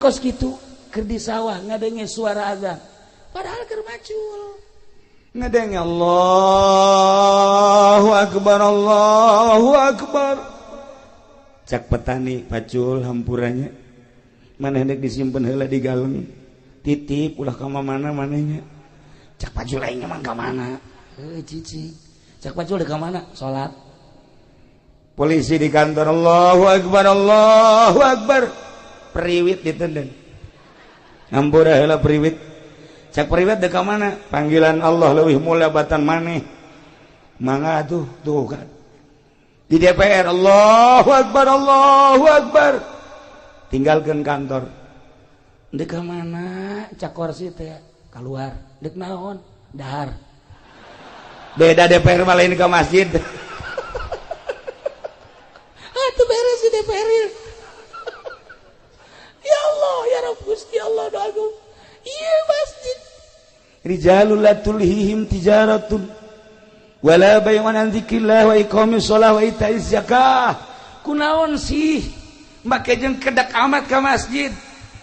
Kos kitu keur di sawah ngadenge suara azan, padahal keur macul. Ngadenge Allahu akbar, Allahu akbar. Cak petani, "Pacul, hampura nya, maneh dek disimpen heula di galeng, titip, ulah ka mana manehnya." Cak pacul, "Aing emang ka mana?" "Heuh, cicing." Cak pacul, "Ka mana?" "Salat." Polisi di kantor, Allahu akbar, Allahu akbar. Periwit ditendang, "Hampura heula, periwit." Cak periwit, "Dek ka mana?" "Panggilan Allah lebih mulia batan maneh, mangga tuh." Tuh kan di DPR, Allahu akbar, Allahu akbar. Tinggalkan kantor. "Dek ka mana?" Cak korsi teh, "Keluar." "Dek naon?" "Dahar." Beda DPR malah, ini ke masjid. Ah, itu beres di DPR. Ya Allah, ya Rabb, Gusti Allah, doa. Iya, masjid. Rijalul la tulhihim tijaratun wala bay'un an dzikrillah wa iqamis shalah wa itaiz zakah. Kunaon sih make jeung kedak amat ke masjid?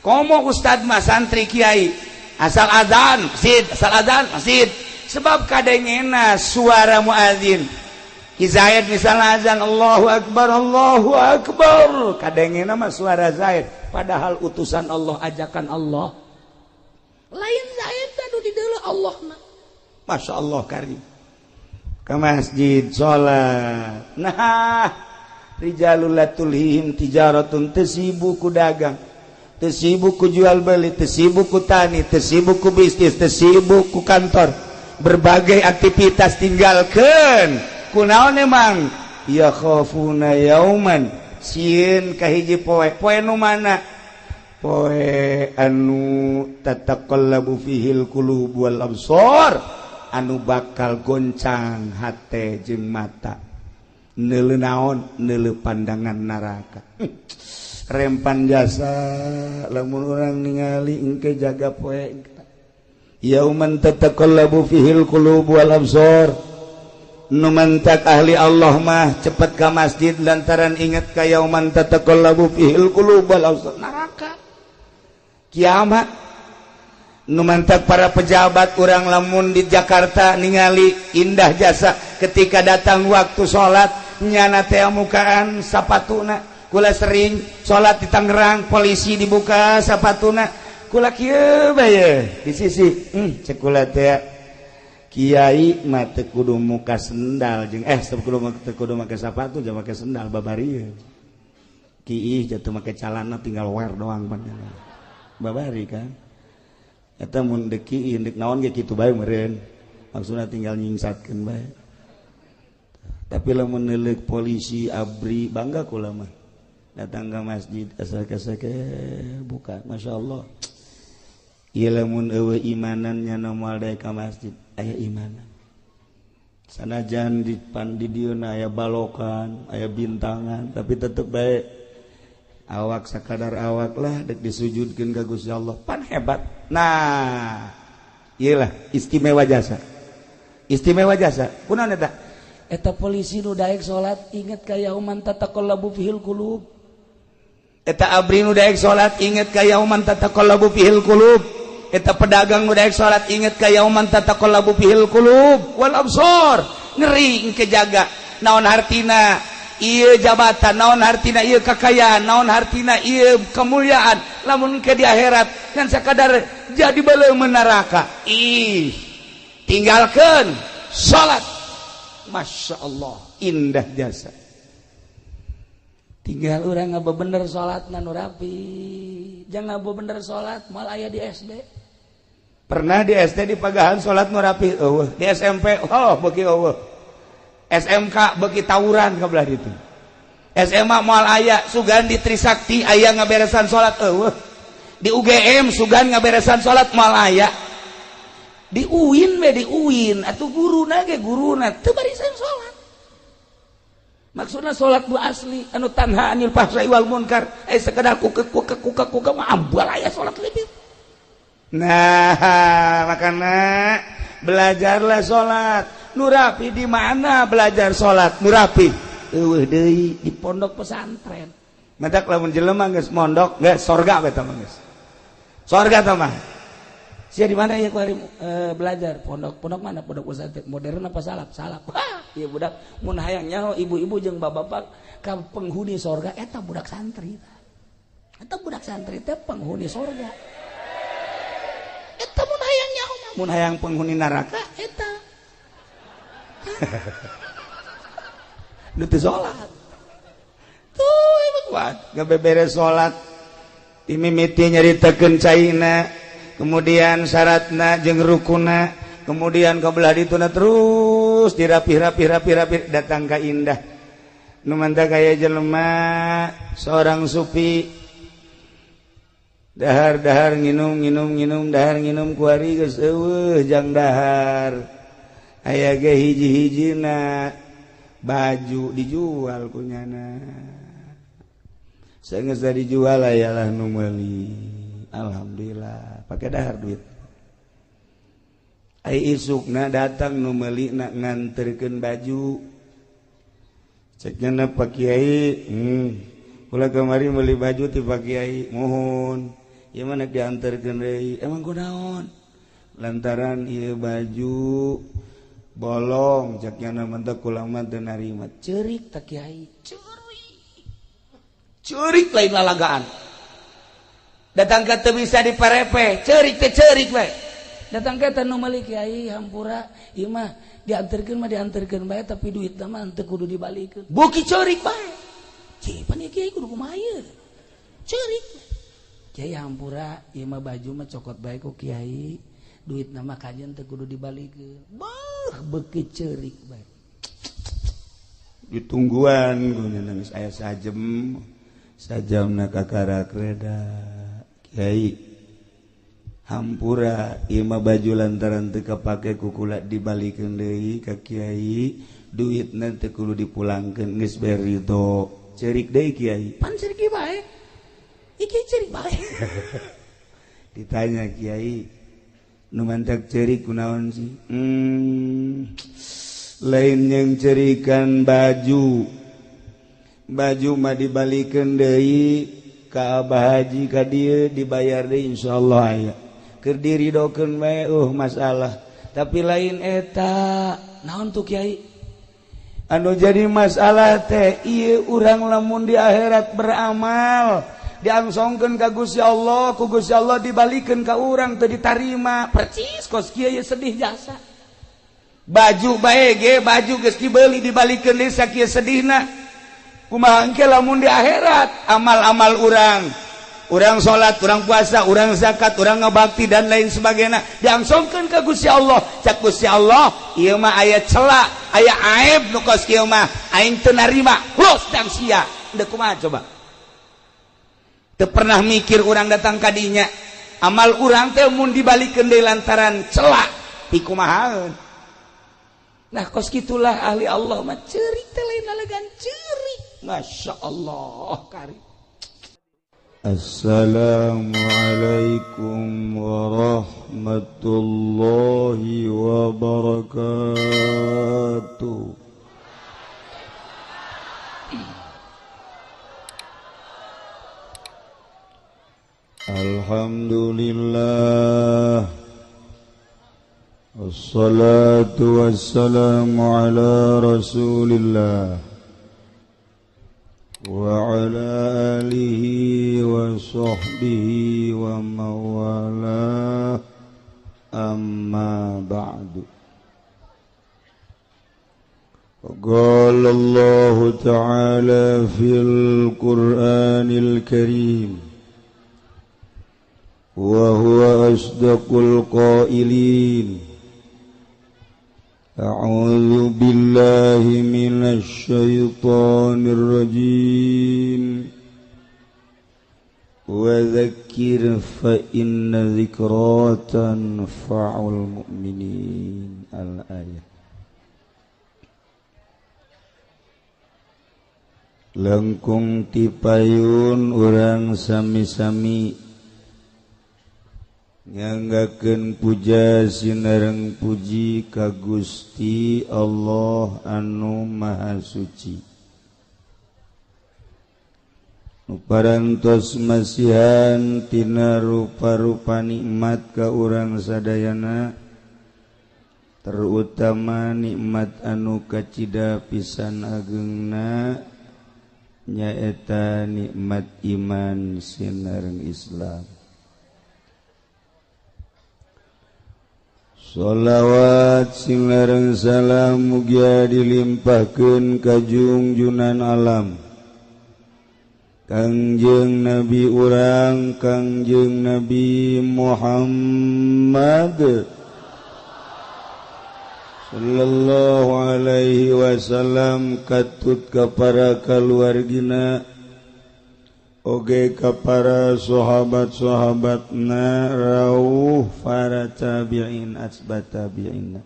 Komo ustad mah, santri, kiai, asal azan masjid, asal azan masjid, sebab kadengena suara muadzin. Ki Zaid misalnya azan, Allahu akbar, Allahu akbar, kadengena mah suara Zaid, padahal utusan Allah, ajakan Allah lain Zaid anu di Allah mah. Masya Allah, karim ke masjid salat. Nah, rijalul la tulhihim tijaratun, teu sibuk ku dagang, teu sibuk ku jual beli, teu sibuk ku tani, teu sibuk ku bisnis, teu sibuk ku kantor, berbagai aktivitas tinggalkan. Kunaon emang? Ya khafuna yauman, sieun ka hiji poe. Poe nu mana? Poe anu tataqallabu fihil qulub wal absar, anu bakal goncang hate jeung mata. Neuleuh naon? Neuleuh pandangan neraka. Rempan jasa lamun urang ningali engke jaga poe yauman tataqallabu fihil qulub wal absar. Nu mantak ahli Allah mah cepet ka masjid lantaran inget ka yauman tataqallabu fihil qulub wal absar, neraka, kiamat. Nu mantak para pejabat urang lamun di Jakarta ningali indah jasa, ketika datang waktu salat nyana teh mukaan sapatuna. Kula sering salat di Tangerang, polisi dibuka sapatuna, kula kieu bae di sisi, cek kula teh, kiai mah teu kudu muka sendal jeung teu kudu make sapatu jeung make sendal babari. Kiih jatuh make calana tinggal wear doang pan babari kan. Eta mun deuk kiih, deuk naon ge kitu bae meureun, maksudna tinggal nyingsatkeun bae. Tapi lamun neuleuk polisi, ABRI, bangga kula mah. Datang ke masjid asal kasake buka, masya Allah. Ieu lamun eueuh imanannya moal daek ka masjid. Aya imanan, sanajan di pan di dieu aya balokan, aya bintangan, tapi tetep bae awak sakadar awak lah, dek disujudkeun ka Gusti Allah pan hebat. Nah, iyalah istimewa jasa, istimewa jasa. Kunaon eta? Eta polisi nu daek salat inget ka yauman tataqallabu fihil qulub. Eta ABRI nu daek salat inget ka yauman tataqallabu fihil qulub. Eta pedagang nu daek salat inget ka yauman tataqallabu fihil qulub wal absar. Ngeri engke, jaga. Naon hartina ieu jabatan, naon hartina ieu kakayaan, naon hartina ieu kemuliaan lamun ke di akhirat kan sakadar jadi beuleum neraka? Ih, tinggalkan salat. Masya Allah, indah jasa. Tinggal orang ngaba bener salat nu rapi, jangan ngaba bener salat malah aya di SD. Pernah di SD di pagahan salat nu rapi eueuh, di SMP oh beuki eueuh, SMK beuki tawuran ka belah ditu, SMA moal aya. Sugan di Trisakti aya ngaberesan salat, eueuh. Di UGM sugan ngaberesan salat, moal aya. Di UIN we, di UIN atuh guruna ge, guruna teu barisan salat. Maksudna salat bu asli anu tanha anil fahsai wal munkar, sekedar kuke kuke kuke kuke mah ambal aya salat lebih. Nah, makanya belajarlah salat nu rapi. Di mana belajar salat nu rapi? Eueuh deui, di pondok pesantren. Matak lamun jelema geus mondok, geus sorga eta mah geus. Sorga tah mah. Sia di mana ya ku hari belajar? Pondok, pondok mana? Pondok pesantren modern apa salaf? Salaf. Wah, ieu budak mun hayang nyaho ibu-ibu jeung bapak-bapak ka penghuni sorga eta budak santri. Eta budak santri teh penghuni sorga. Eta mun hayang nyaho mah, mun hayang penghuni neraka eta. Nu teu salat. Tuh emang kuat, ngabeberes salat. Dimimiti nyaritakeun caina, kemudian syaratna jeung rukuna, kemudian ka belah dituna terus dirapih-rapih-rapih-rapih datang ka indah. Nu mantap kaya jelema seorang sufi dahar-dahar nginum nginum nginum dahar nginum kuari geus eueuh jang dahar. Aya ge hiji-hijina baju dijual kunyana. Saenggeus dijual ayalah nu meuli. Alhamdulillah pakai dahar duit. Ai isukna datang nu meuli na nganterkeun baju. Cek nya Pak Kiai, kula kamari meuli baju ti Pak Kiai, mohon. Ieu mah nek dianterkeun deui. Emang kunaon? Lantaran ieu baju bolong cek nya mah teh kula mah teu narima. Ceurik tak Kiai, ceurik. Ceurik lain lalagaan. Datang ka teu bisa diparepe, ceurik teh ceurik we. Datang ka teh nu meuli Kiai hampura, ieu mah dianterkeun mah dianterkeun bae tapi duitna mah teu kudu dibalikeun. Beuki ceurik bae. Cih, pan ieu Kiai kudu kumaha ieu? Ceurik. Kiai hampura, ieu mah baju mah cokot bae ku Kiai, duitna mah kajen teu kudu dibalikeun. Beuh, beuki ceurik bae. Ditungguan guna nangis aya sajem. Sajamna kakarak reda. Kiai hampura ieu mah baju lantaran teu kapake ku kula dibalikeun deui ka Kiai, duitna teu kudu dipulangkeun geus bere ridho. Ceurik deui Kiai. Pan ceurik bae. Iki ceurik bae. Ditanya Kiai, nu mantak ceurik kunaon sih? Lain yang cerikan baju. Baju mah dibalikeun deui ka Abah Haji ka dieu dibayar deui insyaallah aya. Keur diridokeun bae masalah. Tapi lain eta. Naon tuh Kiai? Anu jadi masalah teh ieu urang lamun di akhirat beramal diangsongkeun ka Gusti Allah, ku Gusti Allah dibalikeun ka urang teu ditarima. Percis kos kieu sedih jasa. Baju bae ge baju geus dibeli dibalikeun deui sakieu sedihna. Kumaha engke lamun di akhirat amal-amal urang, urang salat, urang puasa, urang zakat, urang ngabakti dan lain sebagainya diangsongkeun ka Gusti Allah. Cak Gusti Allah, ieu mah aya cela, aya aib nu kos kieu mah aing teu narima. Los dang sia. Deuk kumaha coba? Teu pernah mikir urang datang ka dinya. Amal urang teh mun dibalikeun deui lantaran cela, pikumahaeun. Nah kos kitulah ahli Allah mah ceurik teh lain lalagan ceurik. Masya Allah kari. Assalamualaikum warahmatullahi wabarakatuh. Alhamdulillah. Wassalatu wassalamu ala Rasulillah wa ala alihi wa sahbihi wa mawalah, amma ba'du. Qala Allah ta'ala fil Qur'anil Karim wa huwa asdaqul qailin. A'udzu billahi minasy syaithanir rajim. Wa dzakkir fa inna dzikra tanfa'ul mu'minin. Al-ayah. Lengkung tipayun urang sami-sami nyanggakeun puja sinareng puji ka Gusti Allah anu Maha Suci. Nu parantos masihan tina rupa-rupa nikmat ka urang sadayana, terutama nikmat anu kacida pisan agengna nyaeta nikmat iman sinareng Islam. Sholawat sinareng salam mugia dilimpahkeun ka junjunan alam Kangjeng Nabi urang Kangjeng Nabi Muhammad sallallahu alaihi wasallam, katut ka para kaluargina oge ka para sahabat-sahabatna rauh para tabi'in asbat tabi'in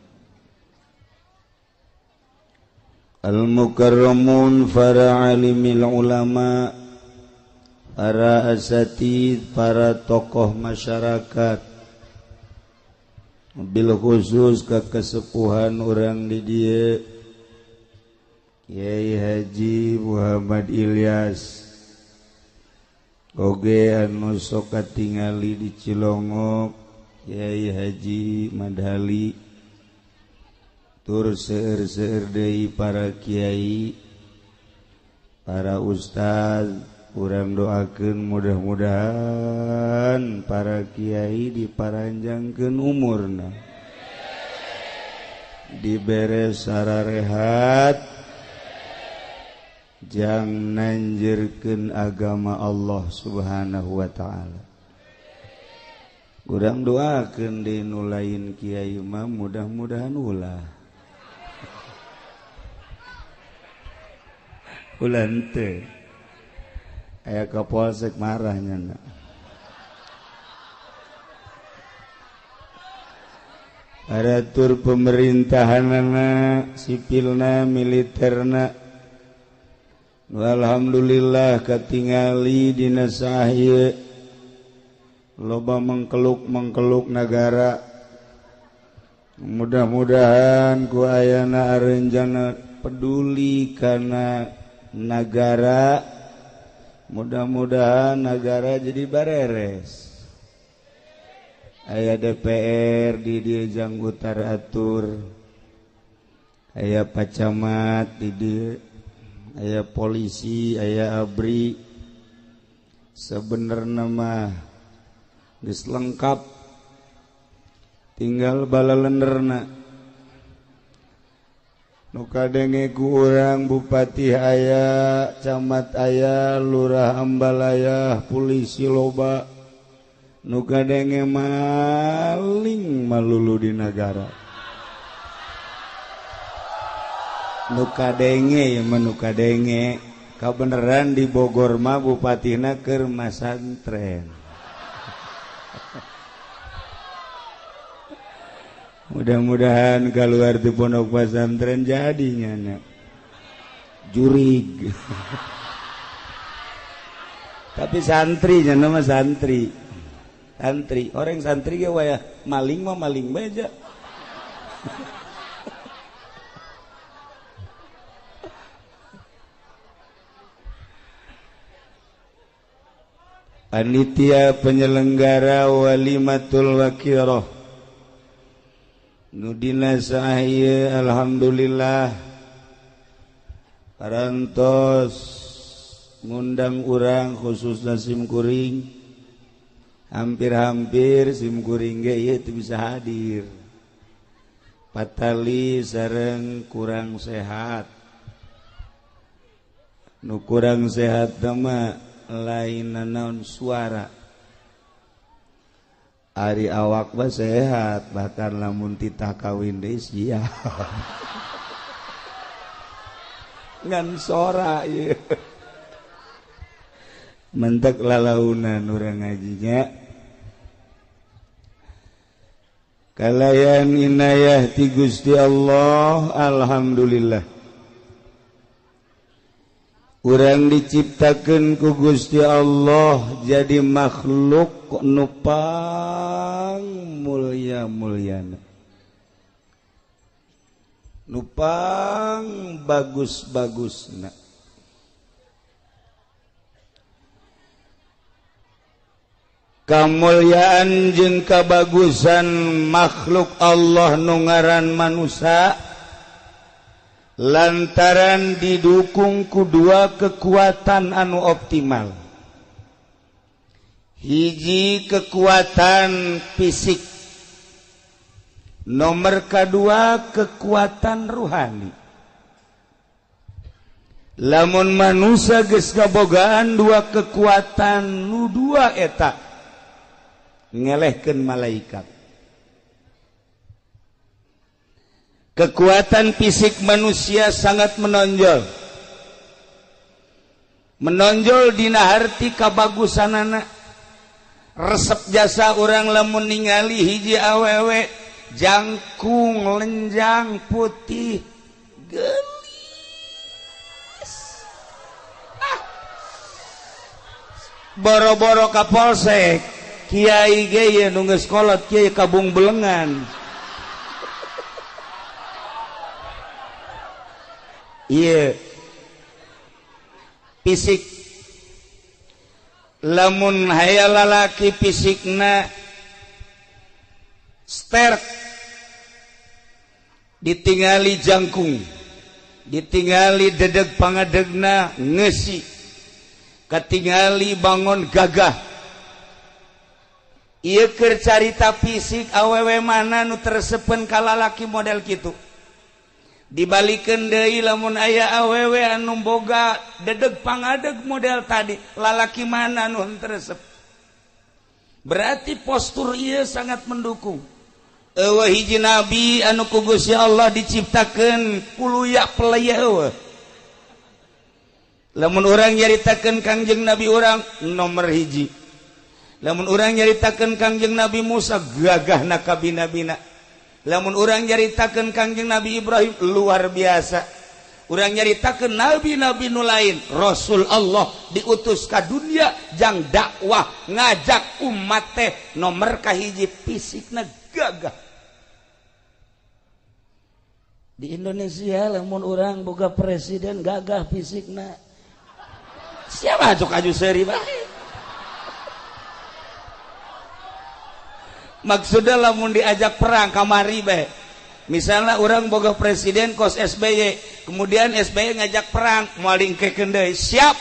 al-mukarramun para alimil ulama, para asatid, para tokoh masyarakat, bil khusus ke kesepuhan orang di dieu Kiai Haji Muhammad Ilyas oge anu sok katingali di Cilongok Kiai Haji Madhali, tur seueur-seueur deui para kiai, para ustaz. Urang doakeun mudah-mudahan para kiai diparanjangkeun umurna, dibere sararehat, jang nanjirkeun agama Allah Subhanahu wa ta'ala. Urang doakeun deui nu lain kiai mah mudah-mudahan ulah ulah henteu. Aya kapolsek marahnya nak. Aratur pemerintahanana, sipilna, militerna. Alhamdulillah katingali dina sahie loba mengkeluk-mengkeluk nagara. Mudah-mudahan ku ayana arenjana peduli kana nagara. Mudah-mudahan negara jadi bareres. Aya DPR di dieu jang utar atur, aya pacamat di dieu, aya polisi, aya ABRI. Sebenarnya mah geus lengkap, tinggal balalenderna. Nu kadenge ku urang bupati aya, camat aya, lurah ambalaya, polisi loba. Nu kadenge maling malulu di nagara. Nu kadenge ya mah nu kadenge. Kabeneran di Bogor mah bupatina keur masantren. Mudah-mudahan keluar di pondok pesantren jadinya nak jurig. Tapi santri nya nama santri. Santri, orang santri ge waya maling mah maling bae. Panitia penyelenggara Walimatul Wakirah nudina sahie alhamdulillah parantos ngundang urang khususna simkuring, hampir-hampir simkuring ge ieu teu bisa hadir patali sareng kurang sehat. Nu kurang sehat mah lain naon suara. Ari awak mah sehat, bahkan lamun titah kawin deui siap. Ngan sora ieu. Mentek lalaunan urang ngajinya. Kalayan inayah ti Gusti Allah, alhamdulillah. Urang diciptakeun ku Gusti Allah jadi makhluk nu pang mulia-muliana, nu pang bagus-bagusna. Kamulyaan jeung kabagusan makhluk Allah nu ngaran manusia lantaran didukung ku dua kekuatan anu optimal. Hiji kekuatan fisik, nomor kedua kekuatan ruhani. Lamun manusia geus kabogaan dua kekuatan nu dua eta ngelehkeun malaikat. Kekuatan fisik manusia sangat menonjol. Menonjol dina harti kabagusanana. Resep jasa urang lamun ningali hiji awewe jangkung lenjang putih geulis. Ah. Boro-boro ka polsek, kiai ge ye nu geus kolot kiai kabung belengan. Iya. Fisik. Lamun haya lalaki fisikna sterk, ditingali jangkung, ditingali dedeg pangadegna ngesi, katingali bangon gagah. Ieu keur carita fisik awewe mana nu tersepen ka lalaki model kitu. Dibalikeun deui lamun aya awewe anu boga dedeg pangadeg model tadi, lalaki mana nu henteu resep. Berarti postur ieu sangat mendukung. Eueuh hiji nabi anu ku Gusti Allah diciptakeun kuluya pelaya eueuh. Lamun urang nyaritakeun Kangjeng Nabi urang nomor hiji. Lamun urang nyaritakeun Kangjeng Nabi Musa gagahna kabina-bina. Lamun urang nyaritakeun Kangjeng Nabi Ibrahim luar biasa. Urang nyaritakeun nabi-nabi nu lain, Rasul Allah diutus ka dunia jang dakwah ngajak umat teh nomor kahiji fisikna gagah. Di Indonesia lamun urang boga presiden gagah fisikna, siapa cok aju seuri bae. Maksudnya lamun diajak perang kamari bae. Misalnya orang boga presiden kos SBY, kemudian SBY ngajak perang, moal diengkekeun deui, siap.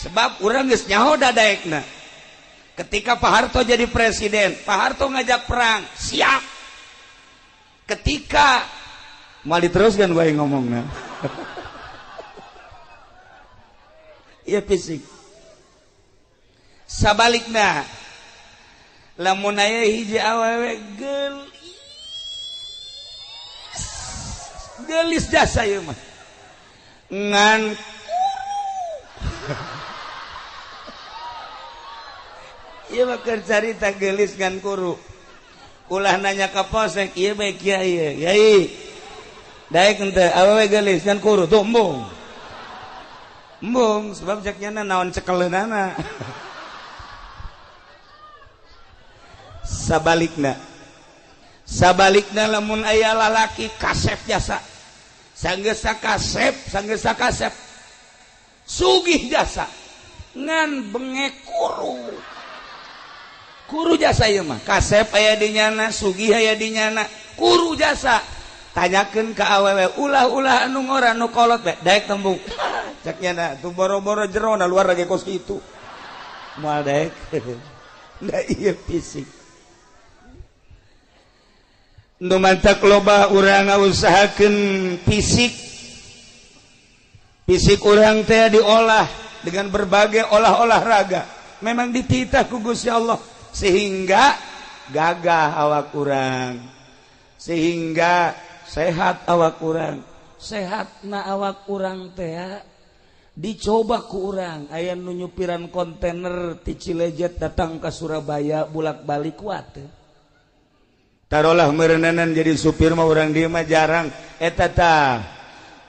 Sebab urang geus nyaho dadaekna. Ketika Pak Harto jadi presiden, Pak Harto ngajak perang, siap. Ketika moal diteruskan gue ngomongna. Iya fisik. Sabalikna lamun aya hiji awewe geulis geulis jasa ieu mah ngan kuru. Ieu mah keur carita geulis ngan kuru. Ulah nanya ka polsek ieu bae kiai yai daek henteu awewe geulis ngan kuru tuh embung. Embung sebab cek nyana naon cekeleunana. Sabalikna, sabalikna lamun aya lalaki kasep jasa, sanggeus kasep, sanggeus kasep, sugih jasa, ngan bengek kuru, kuru jasa ieu mah, kasep aya di nyana, sugih aya di nyana, kuru jasa. Tanyakeun ka awewe, ulah-ulah anu ngora nu kolot bae, daek tembung. Cek nyana tuh boro-boro jero na luar lagi kos kitu. Moal daek. Da ieu fisik. Nu mantak loba urang ngausahakeun fisik. Fisik urang teh diolah dengan berbagai olah-olah raga. Memang dititah ku Gusti Allah sehingga gagah awak urang, sehingga sehat awak urang. Sehatna awak urang teh dicoba ku urang. Aya nu nyupiran kontainer ti Cilejet datang ke Surabaya bulak-balik kuat. Tarolah merenanan jadi supir mah urang dieu mah jarang. Eta tah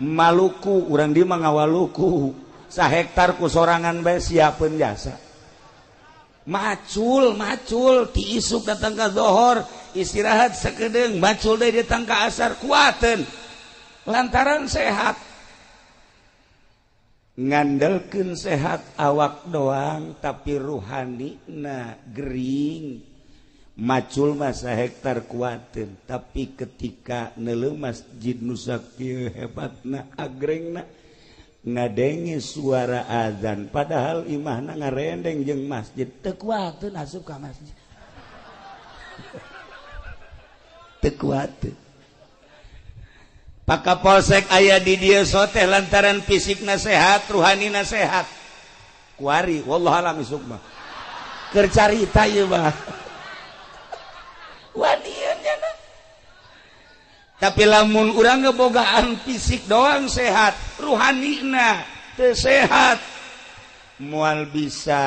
Maluku urang dieu mah ngawaluku. Sahektar ku sorangan bae siapeun jasa. Macul, macul ti isuk datang ka zohor, istirahat sakedeung, macul deui datang ka asar kuateun. Lantaran sehat. Ngandelkeun sehat awak doang tapi ruhani na gering. Macul masa hektar kuateun, tapi ketika neuleuh masjid nu sakieu hebatna agrengna ngadenge suara azan padahal imahna ngarendeng jeung masjid teu kuateun asup ka masjid. Teu kuateun. Pak Kapolsek aya di dieu soteh lantaran fisikna sehat, ruhanina sehat. Kuari wallahu alam isuk mah. Keur carita ieu mah. Wanian nya. Tapi lamun urang ngebogaan fisik doang sehat, ruhanina teu sehat, moal bisa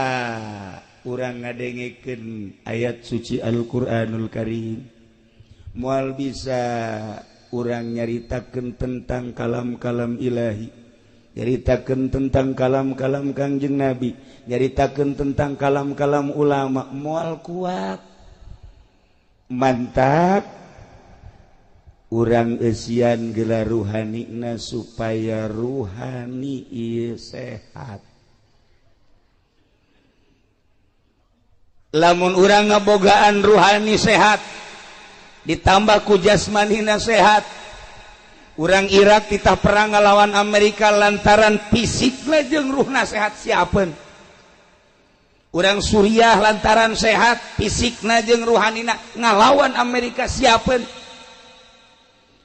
urang ngadengekeun ayat suci Al-Qur'anul Karim. Moal bisa urang nyaritakeun tentang kalam-kalam ilahi, nyaritakeun tentang kalam-kalam Kangjeng Nabi, nyaritakeun tentang kalam-kalam ulama, moal kuat. Mantap urang eusian gelar ruhanina supaya ruhani ieu sehat. Lamun urang ngabogaan ruhani sehat ditambah ku jasmanina sehat, urang Irak titah perang ngalawan Amerika lantaran fisikna jeung ruhna sehat siapeun. Urang Suriah lantaran sehat fisikna jeung ruhanina ngalawan Amerika siapeun.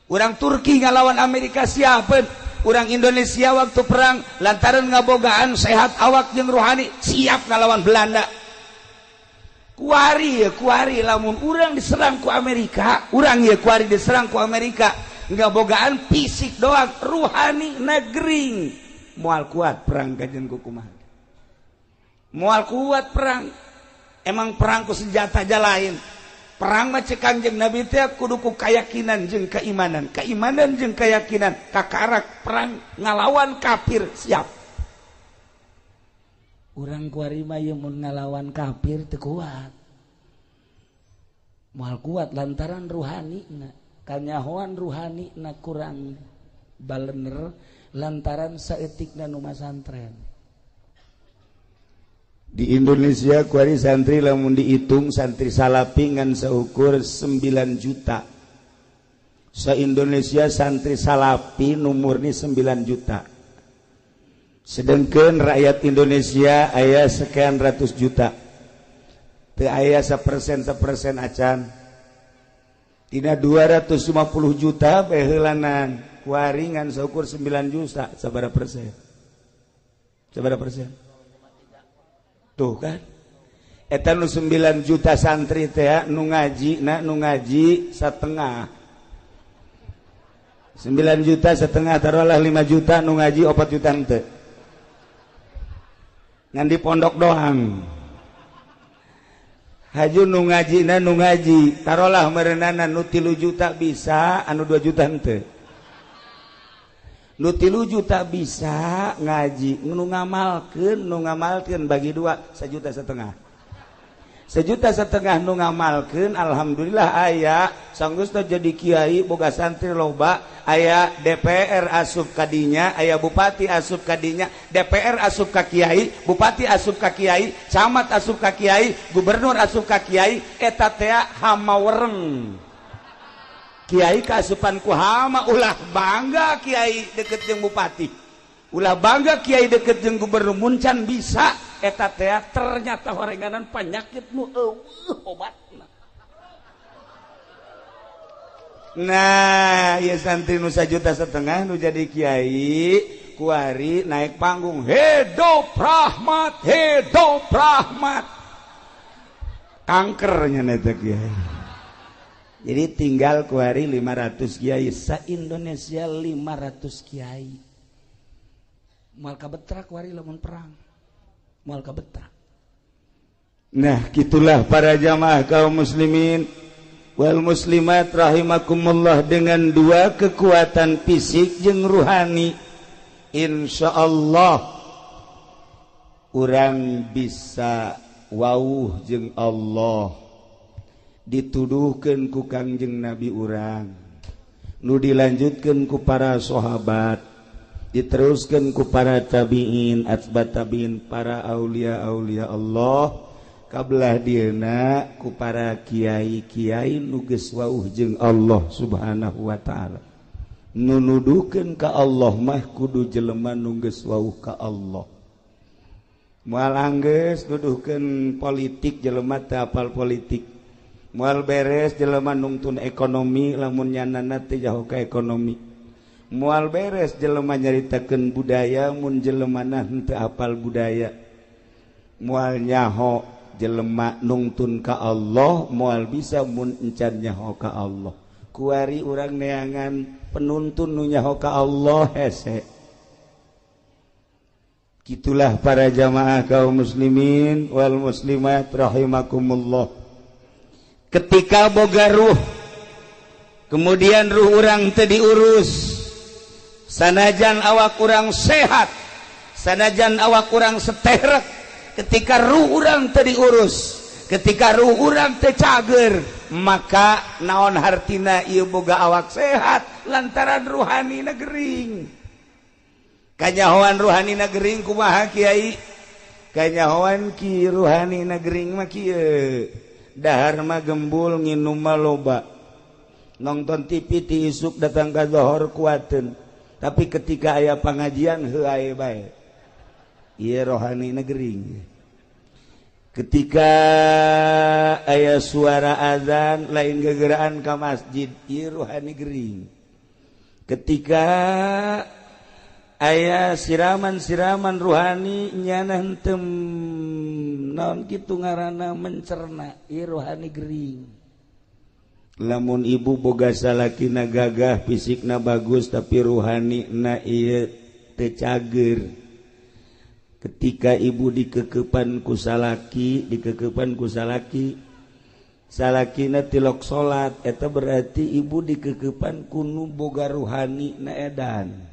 Urang Turki ngalawan Amerika siapeun. Urang Indonesia waktu perang lantaran ngabogaan sehat awak jeung ruhani siap ngalawan Belanda. Kuari ya kuari lamun urang diserang ku Amerika, urang ya kuari diserang ku Amerika ngabogaan fisik doang ruhani negering moal kuat perang kajen ku kumaha. Moal kuat perang. Emang perang ku senjata aja lain. Perang mah cek Kangjeng Nabi teh kudu ku keyakinan jeung keimanan, keimanan jeung keyakinan kakarak perang ngalawan kafir siap. Urang kuari mah ieu mun ngalawan kafir teu kuat. Moal kuat lantaran ruhanina, kanyahoan ruhanina kurang balener lantaran saeutikna nu masantren. Di Indonesia kuari santri lamun dihitung santri salapi ngan saukur 9 juta. Sa-Indonesia santri salapi nu murni 9 juta. Sedangkan rakyat Indonesia aya sekian ratus juta. Teu aya 1% acan. Tina 250 juta baheulanan kuari ngan saukur 9 juta sabaraha persen? Sabaraha persen? Tuh kan. Eta nu 9 juta santri teh nu ngaji na nu ngaji setengah. 9 juta setengah taruhlah 5 juta nu ngaji 4 juta henteu. Ngan di pondok doang. Haju nu ngaji na nu ngaji taruhlah merenana nu 3 juta bisa anu 2 juta henteu. Nu 3 juta bisa ngaji nu ngamalkeun bagi dua 1,5 juta. 1,5 juta nu ngamalkeun alhamdulillah aya sanggeus teh jadi kiai boga santri loba, aya DPR asup kadinya, aya bupati asup kadinya, DPR asup ka kiai, bupati asup ka kiai, camat asup ka kiai, gubernur asup ka kiai, eta teh hama wereng. Kiai kaasupan ku hama, ulah bangga kiai deket jeung bupati, ulah bangga kiai deket jeung gubernur, muncan bisa eta teh ternyata horenganan penyakit nu eueuh obatna. Nah, ieu santri nu 1,5 juta nu jadi kiai kuari naik panggung hidup rahmat, hidup rahmat. Kankernya eta kiai. Jadi tinggal kuari 500 kiai sa-Indonesia 500 kiai. Moal kabetrak kuari lamun perang. Moal kabetrak. Nah, gitulah para jamaah kaum muslimin wal muslimat rahimakumullah, dengan dua kekuatan fisik jeung ruhani insyaallah urang bisa wauh jeung Allah. Dituduhkeun ku Kangjeng Nabi urang, nu dilanjutkeun ku para sahabat, Diteruskan ku para tabiin, atba tabiin, para aulia aulia Allah kabelah dieuna ku para kiai-kiai nu geus wauh jeung Allah Subhanahu wa taala. Nu nuduhkeun ka Allah mah kudu jelema nu geus wauh ka Allah. Moal anggeus nuduhkeun politik jelema teu apal politik. Moal beres jelema nungtun ekonomi lamun nyanana teu jauh ka ekonomi. Moal beres jelema nyaritakeun budaya mun jelemana henteu apal budaya. Moal nyaho jelema nungtun ka Allah, moal bisa mun encan nyaho ka Allah. Kuari urang neangan penuntun nu nyaho ka Allah hese. Gitulah para jamaah kaum muslimin wal muslimat rahimakumullah. Ketika boga ruh, kemudian ruh urang teu diurus, sanajan awak urang sehat, sanajan awak urang seterek, ketika ruh urang teu diurus, ketika ruh urang teu cager, maka naon hartina ieu boga awak sehat lantaran ruhanina gering. Kanyahoan ruhanina gering kumaha kiai? Kanyahoan ki ruhanina gering mah kieu. Dahar mah gembul, nginum mah loba, nonton TV ti isuk datang ka zohor kuateun, tapi ketika aya pengajian heuh ae bae. Ieu rohani gering. Ketika aya suara azan lain gegeraan ka masjid, ieu rohani gering. Ketika aya siraman-siraman ruhani nyana henteu naon kitu ngaranna mencerna, ieu rohani gering. Lamun ibu boga salakina gagah, fisikna bagus, tapi ruhanina ieu teu cager. Ketika ibu dikekepan ku salaki, dikekepan ku salaki, salakina tilok salat, eta berarti ibu dikekepan ku nu boga ruhani na edan.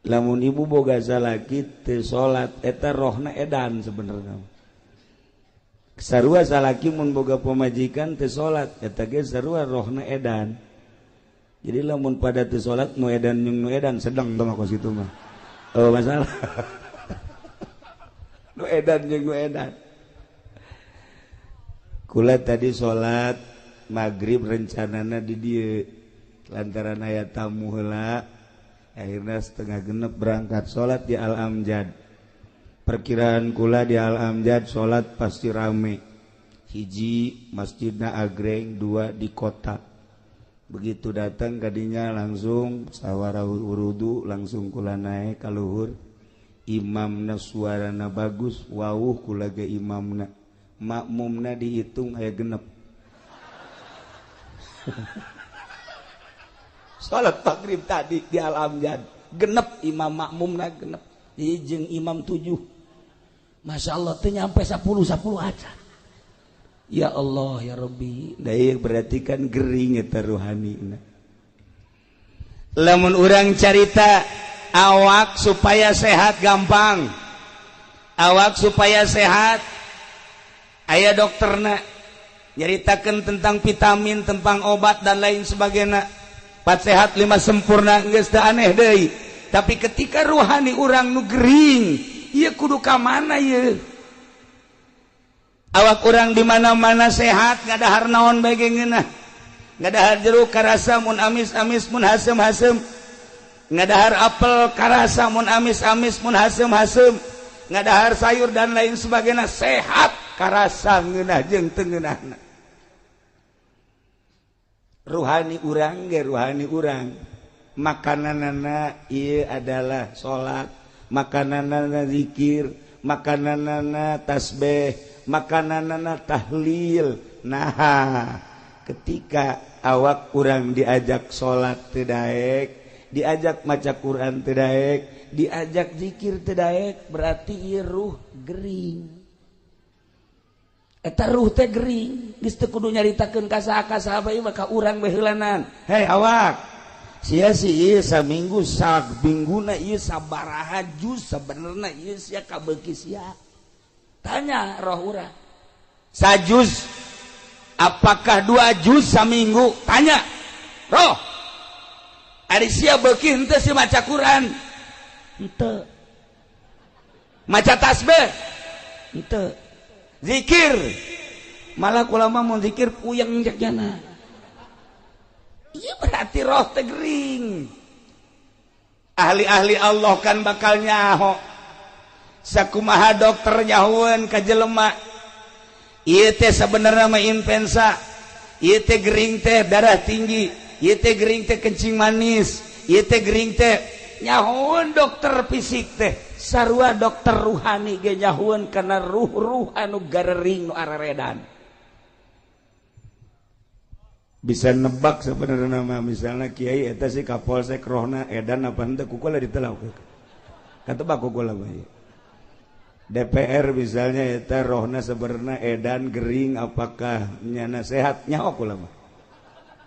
Lamun ibu boga salaki teu salat, eta rohna edan sebenarnya. Sarua salaki mun boga pamajikan teu salat, eta ge sarua rohna edan. Jadi lamun pada teu salat nu edan jeung nu edan sedang tah kos kitu mah. Oh masalah. Nu edan jeung nu edan. Kula tadi salat maghrib rencanana di dieu, lantaran aya tamu heula, akhirnya 5:30 berangkat salat di Al Amjad. Perkiraan kula di Al Amjad salat pasti rame. Hiji masjidna agreng, dua di kota. Begitu datang kadinya langsung sawara wudu, langsung kula naik ka luhur. Imamna suarana bagus, wawuh kula ge imamna. Makmumna dihitung aya genep. Salat maghrib tadi di Al Amjad genep imam makmumna genep. Jeung imam 7. Masya Allah teu nyampe 10 aja. Ya Allah ya Rabbi, da berarti kan gering eta ruhanina. Lamun urang carita awak supaya sehat gampang. Awak supaya sehat aya dokterna nyaritakeun tentang vitamin, tentang obat dan lain sebagainya. 4 sehat 5 sempurna geus teu aneh deui. Tapi ketika ruhani urang nu gering, ieu kudu ka mana ieu? Awak urang di mana-mana sehat, ngadahar naon bae ge ngeunah. Ngadahar jeruk karasa mun amis-amis mun haseum-haseum. Ngadahar apel karasa mun amis-amis mun haseum-haseum. Ngadahar sayur dan lain sebagainya sehat karasa ngeunah jeung teu ngeunahna. Ruhani urang ge ruhani urang. Makananana ieu adalah salat, makananana zikir, makananana tasbih, makananana tahlil. Nah, ketika awak urang diajak salat teu daek, diajak maca Quran teu daek, diajak zikir teu daek, berarti ieu ruh gering. Eta ruh teh gering, geus teu kudu nyaritakeun ka saha ka saha bae mah ka urang bae heulanan. Hei awak, sia sih ieu saminggu sabingguna ieu sabaraha juz sabenerna ieu sia kabeuki sia. Tanya roh urang. Sajuz apakah 2 juz saminggu? Tanya roh. Ari sia beuki henteu sih maca Quran? Henteu. Maca tasbih? Henteu. Zikir? Malah kula mah mun zikir puyeng cek jana. Iya berarti roh teh gering. Ahli-ahli Allah kan bakal nyaho. Sakumaha dokter nyahoeun ka jelema. Ieu teh sabenerna mah influenza. Ieu teh gering teh darah tinggi. Ieu teh gering teh kencing manis. Ieu teh gering teh nyahoeun dokter fisik teh. Sarua dokter ruhani ge nyahoeun kana ruh-ruh anu garering nu araredan. Bisa nebak sebenarnya mah misalnya kiai eta si kapolsek rohna edan apa henteu ku kula ditelau. Katebak ku kula mah. DPR misalnya eta rohna sebenarnya edan gering apakah nyana sehat nyaho kula mah.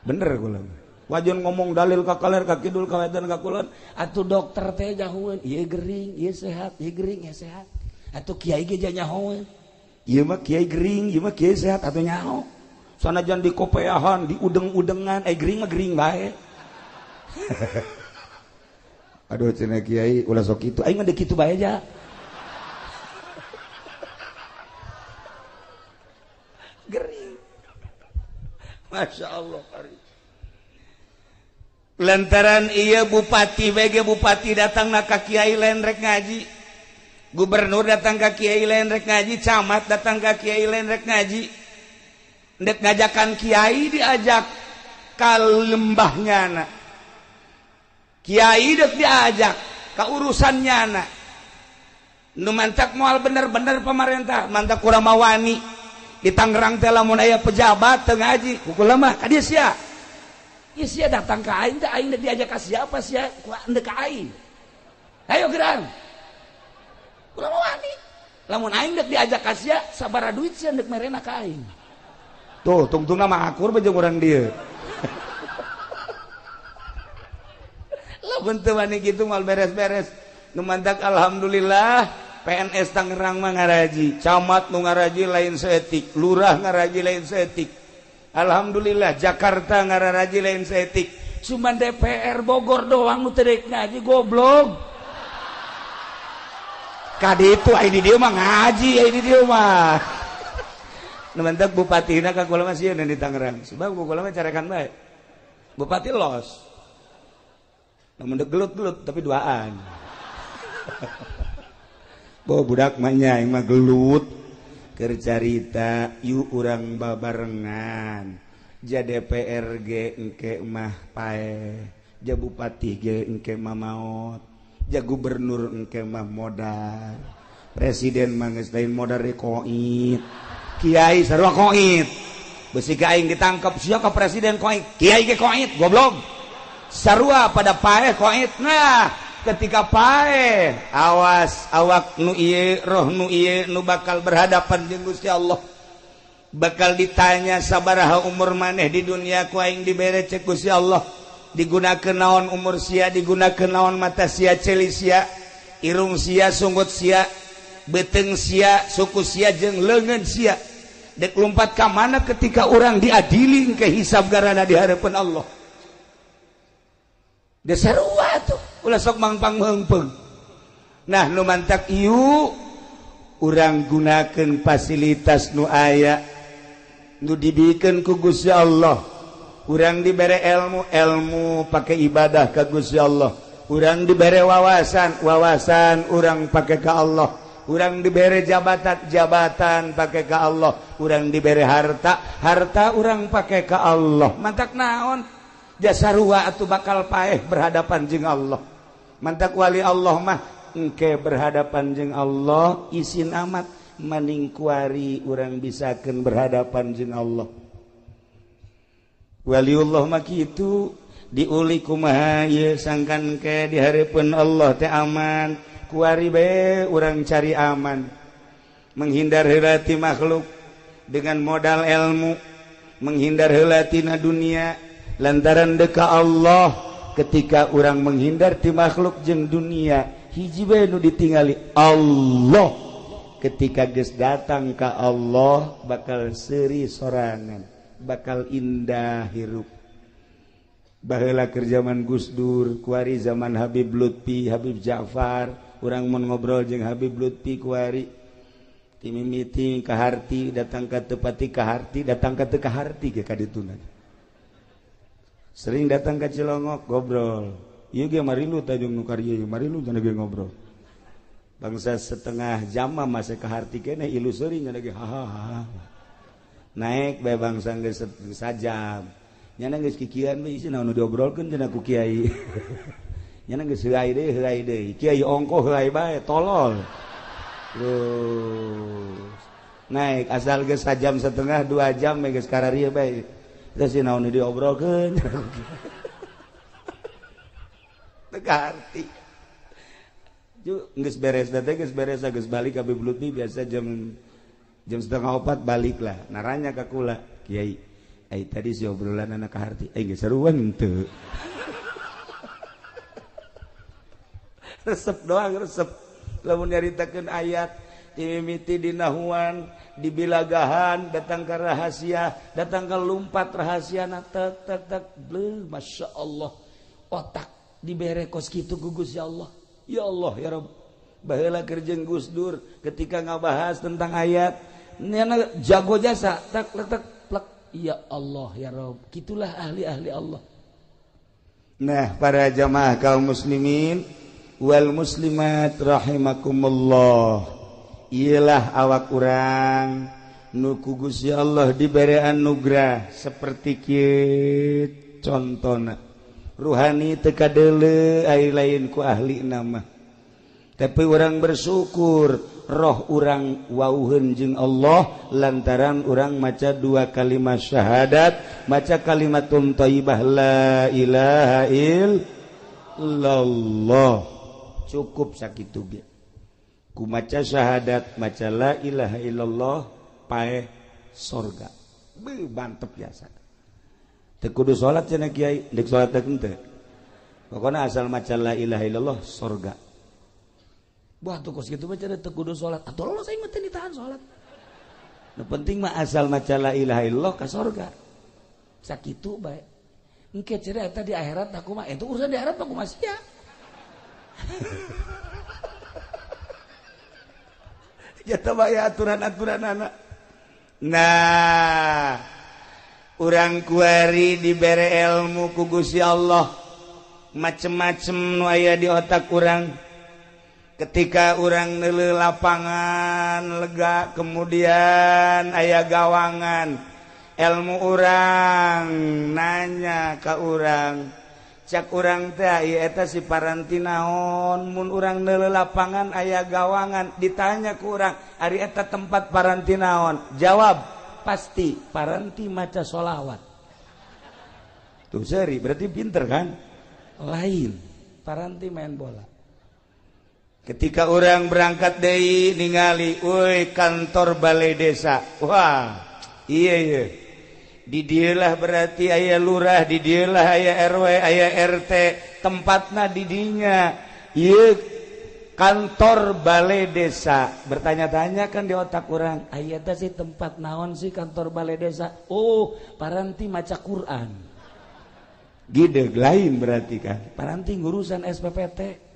Bener kula mah. Wajan ngomong dalil ka kaler ka kidul ka wetan ka kulon atuh dokter teh nyahoeun ieu gering ieu sehat ieu gering ieu sehat. Atuh kiai ge nyahoeun ieu mah kiai gering ieu mah kiai sehat atuh nyaho. Sanajan di kopeahan, di udeng-udengan, gering mah gering bae. Aduh cenah kiai ulah sok kitu, aing mah deuk kitu bae aja. Gering. Masya Allah. Lantaran iya bupati BG bupati datang na ka kiai lain rek ngaji. Gubernur datang ka kiai lain rek ngaji, camat datang ka kiai lain rek ngaji. Ndek ngajakan kiai diajak ka lembahnya na. Kiai dek diajak ka urusannya na. Nu mantak moal bener-bener pemerintah, mantak kurang mawani. Di Tangerang teh lamun aya pejabat teu ngaji, ku kula mah ka dieu sia. Ieu sia datang ka aing teh aing diajak ka siapa sia? Ku ndek ka aing. Ayo gerang. Kula mawani. Lamun aing dek diajak ka sia, sabaraha duit sia ndek merena ka aing. Tuh, tungtungna mah akur bae jeung urang dieu. Lamun teu wani kitu moal beres-beres. Nu mantak alhamdulillah PNS Tangerang mah ngaraji, camat nu ngaraji lain saeutik, lurah ngaraji lain saeutik. Alhamdulillah Jakarta ngaraji lain saeutik. Cuman DPR Bogor doang nu teu rek ngaji goblok. Ka ditu ai di dieu mah ngaji ai di dieu mah. Nu mantak bupatina ka kula mah sieun di Tangerang. Sebab ku kula mah carekan bae. Bupati los. Namun dek gelut-gelut tapi duaan. Bo budak mah nya aing mah gelut keur carita yuk urang babarengan. Ja DPR ge engke mah paeh, ja bupati ge engke mah maot, ja gubernur engke mah modar, presiden mah geus lain modar deui koit. Kiai sarua koit. Besi ka aing ditangkap sia ka presiden koit, kiai ge koit goblok. Sarua pada paeh koit. Nah, ketika paeh awas awak nu ieu roh nu ieu nu bakal berhadapan jeung Gusti Allah. Bakal ditanya sabaraha umur maneh di dunia ku aing dibere cek Gusti Allah. Digunakeun naon umur sia, digunakeun naon mata sia, ceuli sia, irung sia, sunggut sia, beuteung sia, suku sia jeung leungeun sia. Dek lompat ka mana ketika orang diadili ke hisab garana di hadapan Allah. Dia sarua tuh ulah sok mangpang meungpeung. Nah nu mantak ieu urang gunakeun fasilitas nu aya nu dibikeun ku Gusti Allah. Urang dibere ilmu, ilmu pake ibadah ka Gusti Allah. Urang dibere wawasan, wawasan urang pake ka Allah. Urang dibere jabatan, jabatan pake ka Allah. Urang dibere harta, harta urang pake ka Allah. Mantak naon? Jasa sarua atuh bakal paeh berhadapan jeung Allah. Mantak wali Allah mah engke berhadapan jeung Allah isin amat maning kuari urang bisakeun berhadapan jeung Allah. Waliullah mah kitu diuli kumaha ieu sangkan ke di hareupeun Allah teh aman. Kuari bae urang cari aman, menghindar heula ti makhluk dengan modal ilmu, menghindar heula tina dunia lantaran deka Allah. Ketika urang menghindar ti makhluk jeung dunia, hiji bae nu ditingali Allah. Ketika geus datang ka Allah bakal seuri sorangan, bakal indah hirup. Baheula keur zaman Gus Dur, kuari zaman Habib Lutfi, Habib Ja'far, urang mun ngobrol jeung Habib Lutfi kuari ti mimiti ka harti datang ka tepati ka harti datang ka teu ka harti ge ka dituna. Sering datang ka Cilongok ngobrol. Ieu ge marilu tajung nu karieu ieu marilu cenah ge ngobrol. Bangsa setengah jam mah masih ka harti keneh ilu seuri cenah ge hahaha. Naik bae bangsa geus sajam. Nyana geus kikian we isi naon nu diobrolkeun cenah ku kiai. Nyana geus heuai deui kiai ongkoh heuai bae tolol. Terus naik asal geus sajam setengah 2 jam we geus kararieu bae. Terus naon nu diobrolkeun. Teu kaharti. Ju geus beres teh geus beres geus balik ka Habib Lutfi biasa jam 3:30 balik lah. Naranya ka kula, kiai ai tadi si obrolan anak kaharti, ai geus seruan henteu. Resep doang resep. Lamun nyaritakeun ayat timimiti dinahuan, dibilagahan, datang ke rahasia, datang ke lumpat rahasiana tek tek tek, bleh Masya Allah. Otak dibere kos kitu gugus ya Allah. Ya Allah ya Rabb. Baheula keur jeung Gus Dur ketika ngabahas tentang ayat, nyana jago jasa tek tek tek plek. Ya Allah ya Rabb, gitulah ahli-ahli Allah. Nah, para jamaah kaum muslimin wal muslimat rahimakumullah. Iyalah awak urang nu ku Gusti Allah dibere anugerah seperti kieu contona. Ruhani teu kadeuleu ai lain ku ahli nama. Tapi urang bersyukur roh urang wauheun jeung Allah lantaran urang maca 2 kalimat syahadat, maca kalimatun thayyibah la ilaha illallah. Cukup sakitu ge. Ku maca syahadat, maca la ilaha illallah paeh sorga. Beuh mantep biasa. Teu kudu salat cenah kiai, deuk salat teh henteu. Pokona asal maca la ilaha illallah sorga. Wah tuh kos gitu mah cenah teu kudu salat. Atuh lolos aing mah teu ditahan salat. Nu penting mah asal maca la ilaha illallah ka sorga. Sakitu bae. Engke cenah eta di akhirat aku mah, itu urusan di akhirat mah kumaha sia. Jatuh bae aturan-aturan anak. Nah, urang kuari dibere ilmu ku Gusti Allah. Macem-macem nu aya di otak urang. Ketika urang neuleuh lapangan lega, kemudian aya gawangan, ilmu urang nanya ka urang, cak urang teh ieu eta si paranti naon, mun urang neuleuh lapangan aya gawangan, ditanya ku urang, ari eta tempat paranti naon? Jawab, pasti paranti maca sholawat. Tuh seri, berarti pinter kan? Lain, paranti main bola. Ketika orang berangkat deui ningali, euy kantor balai desa. Wah, iya iya. Di dieulah berarti aya lurah, di dieulah aya RW, aya RT, tempatna di dinya. Ieu kantor balai desa. Bertanya-tanya kan di otak orang, aya teh sih tempat naon sih kantor balai desa? Oh, paranti maca Quran. Gideg lain berarti kan. Paranti ngurusan SPPT.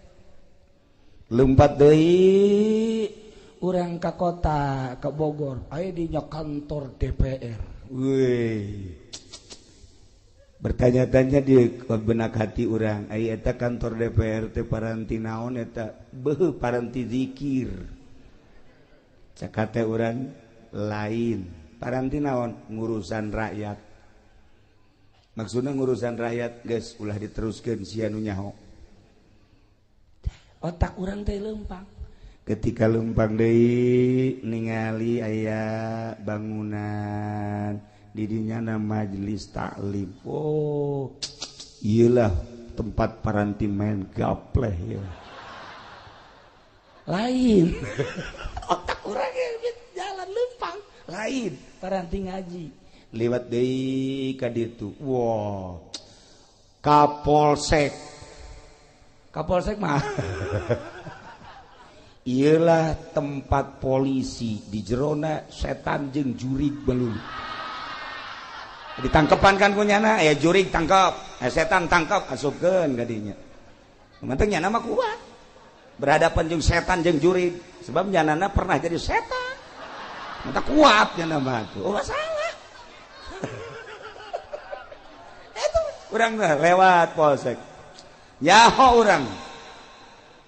Lompat deui urang ka kota, ka Bogor, aya di nya kantor DPR. Weuh. Bertanya-tanya di benak hati urang, aya eta kantor DPR teh paranti naon eta? Beuh paranti zikir. Cak hate urang lain. Paranti naon? Ngurusan rakyat. Maksudna ngurusan rakyat geus ulah diteruskeun sia nu nyaho. Otak urang teh lempang. Ketika lempang deui ningali aya bangunan di dinya na majelis taklim. Oh, iyalah tempat paranti main gapleh ya. Lain. Otak urang jalan lempang. Lain paranti ngaji. Lewat deui ka ditu. Wah. Kapolsek. Kapolsek mah. Iyalah tempat polisi di jerona setan jeung jurig belum. Ditangkepan kan ku nyana, aya jurig tangkep, aya setan tangkep, asupkeun ka dinya. Penting nyana mah kuat. Berhadapan jeung setan jeung jurig, sebab nyanana pernah jadi setan. Mata kuat nyana mah tuh. Oh, salah. Itu urang lewat polsek. Nyaho urang.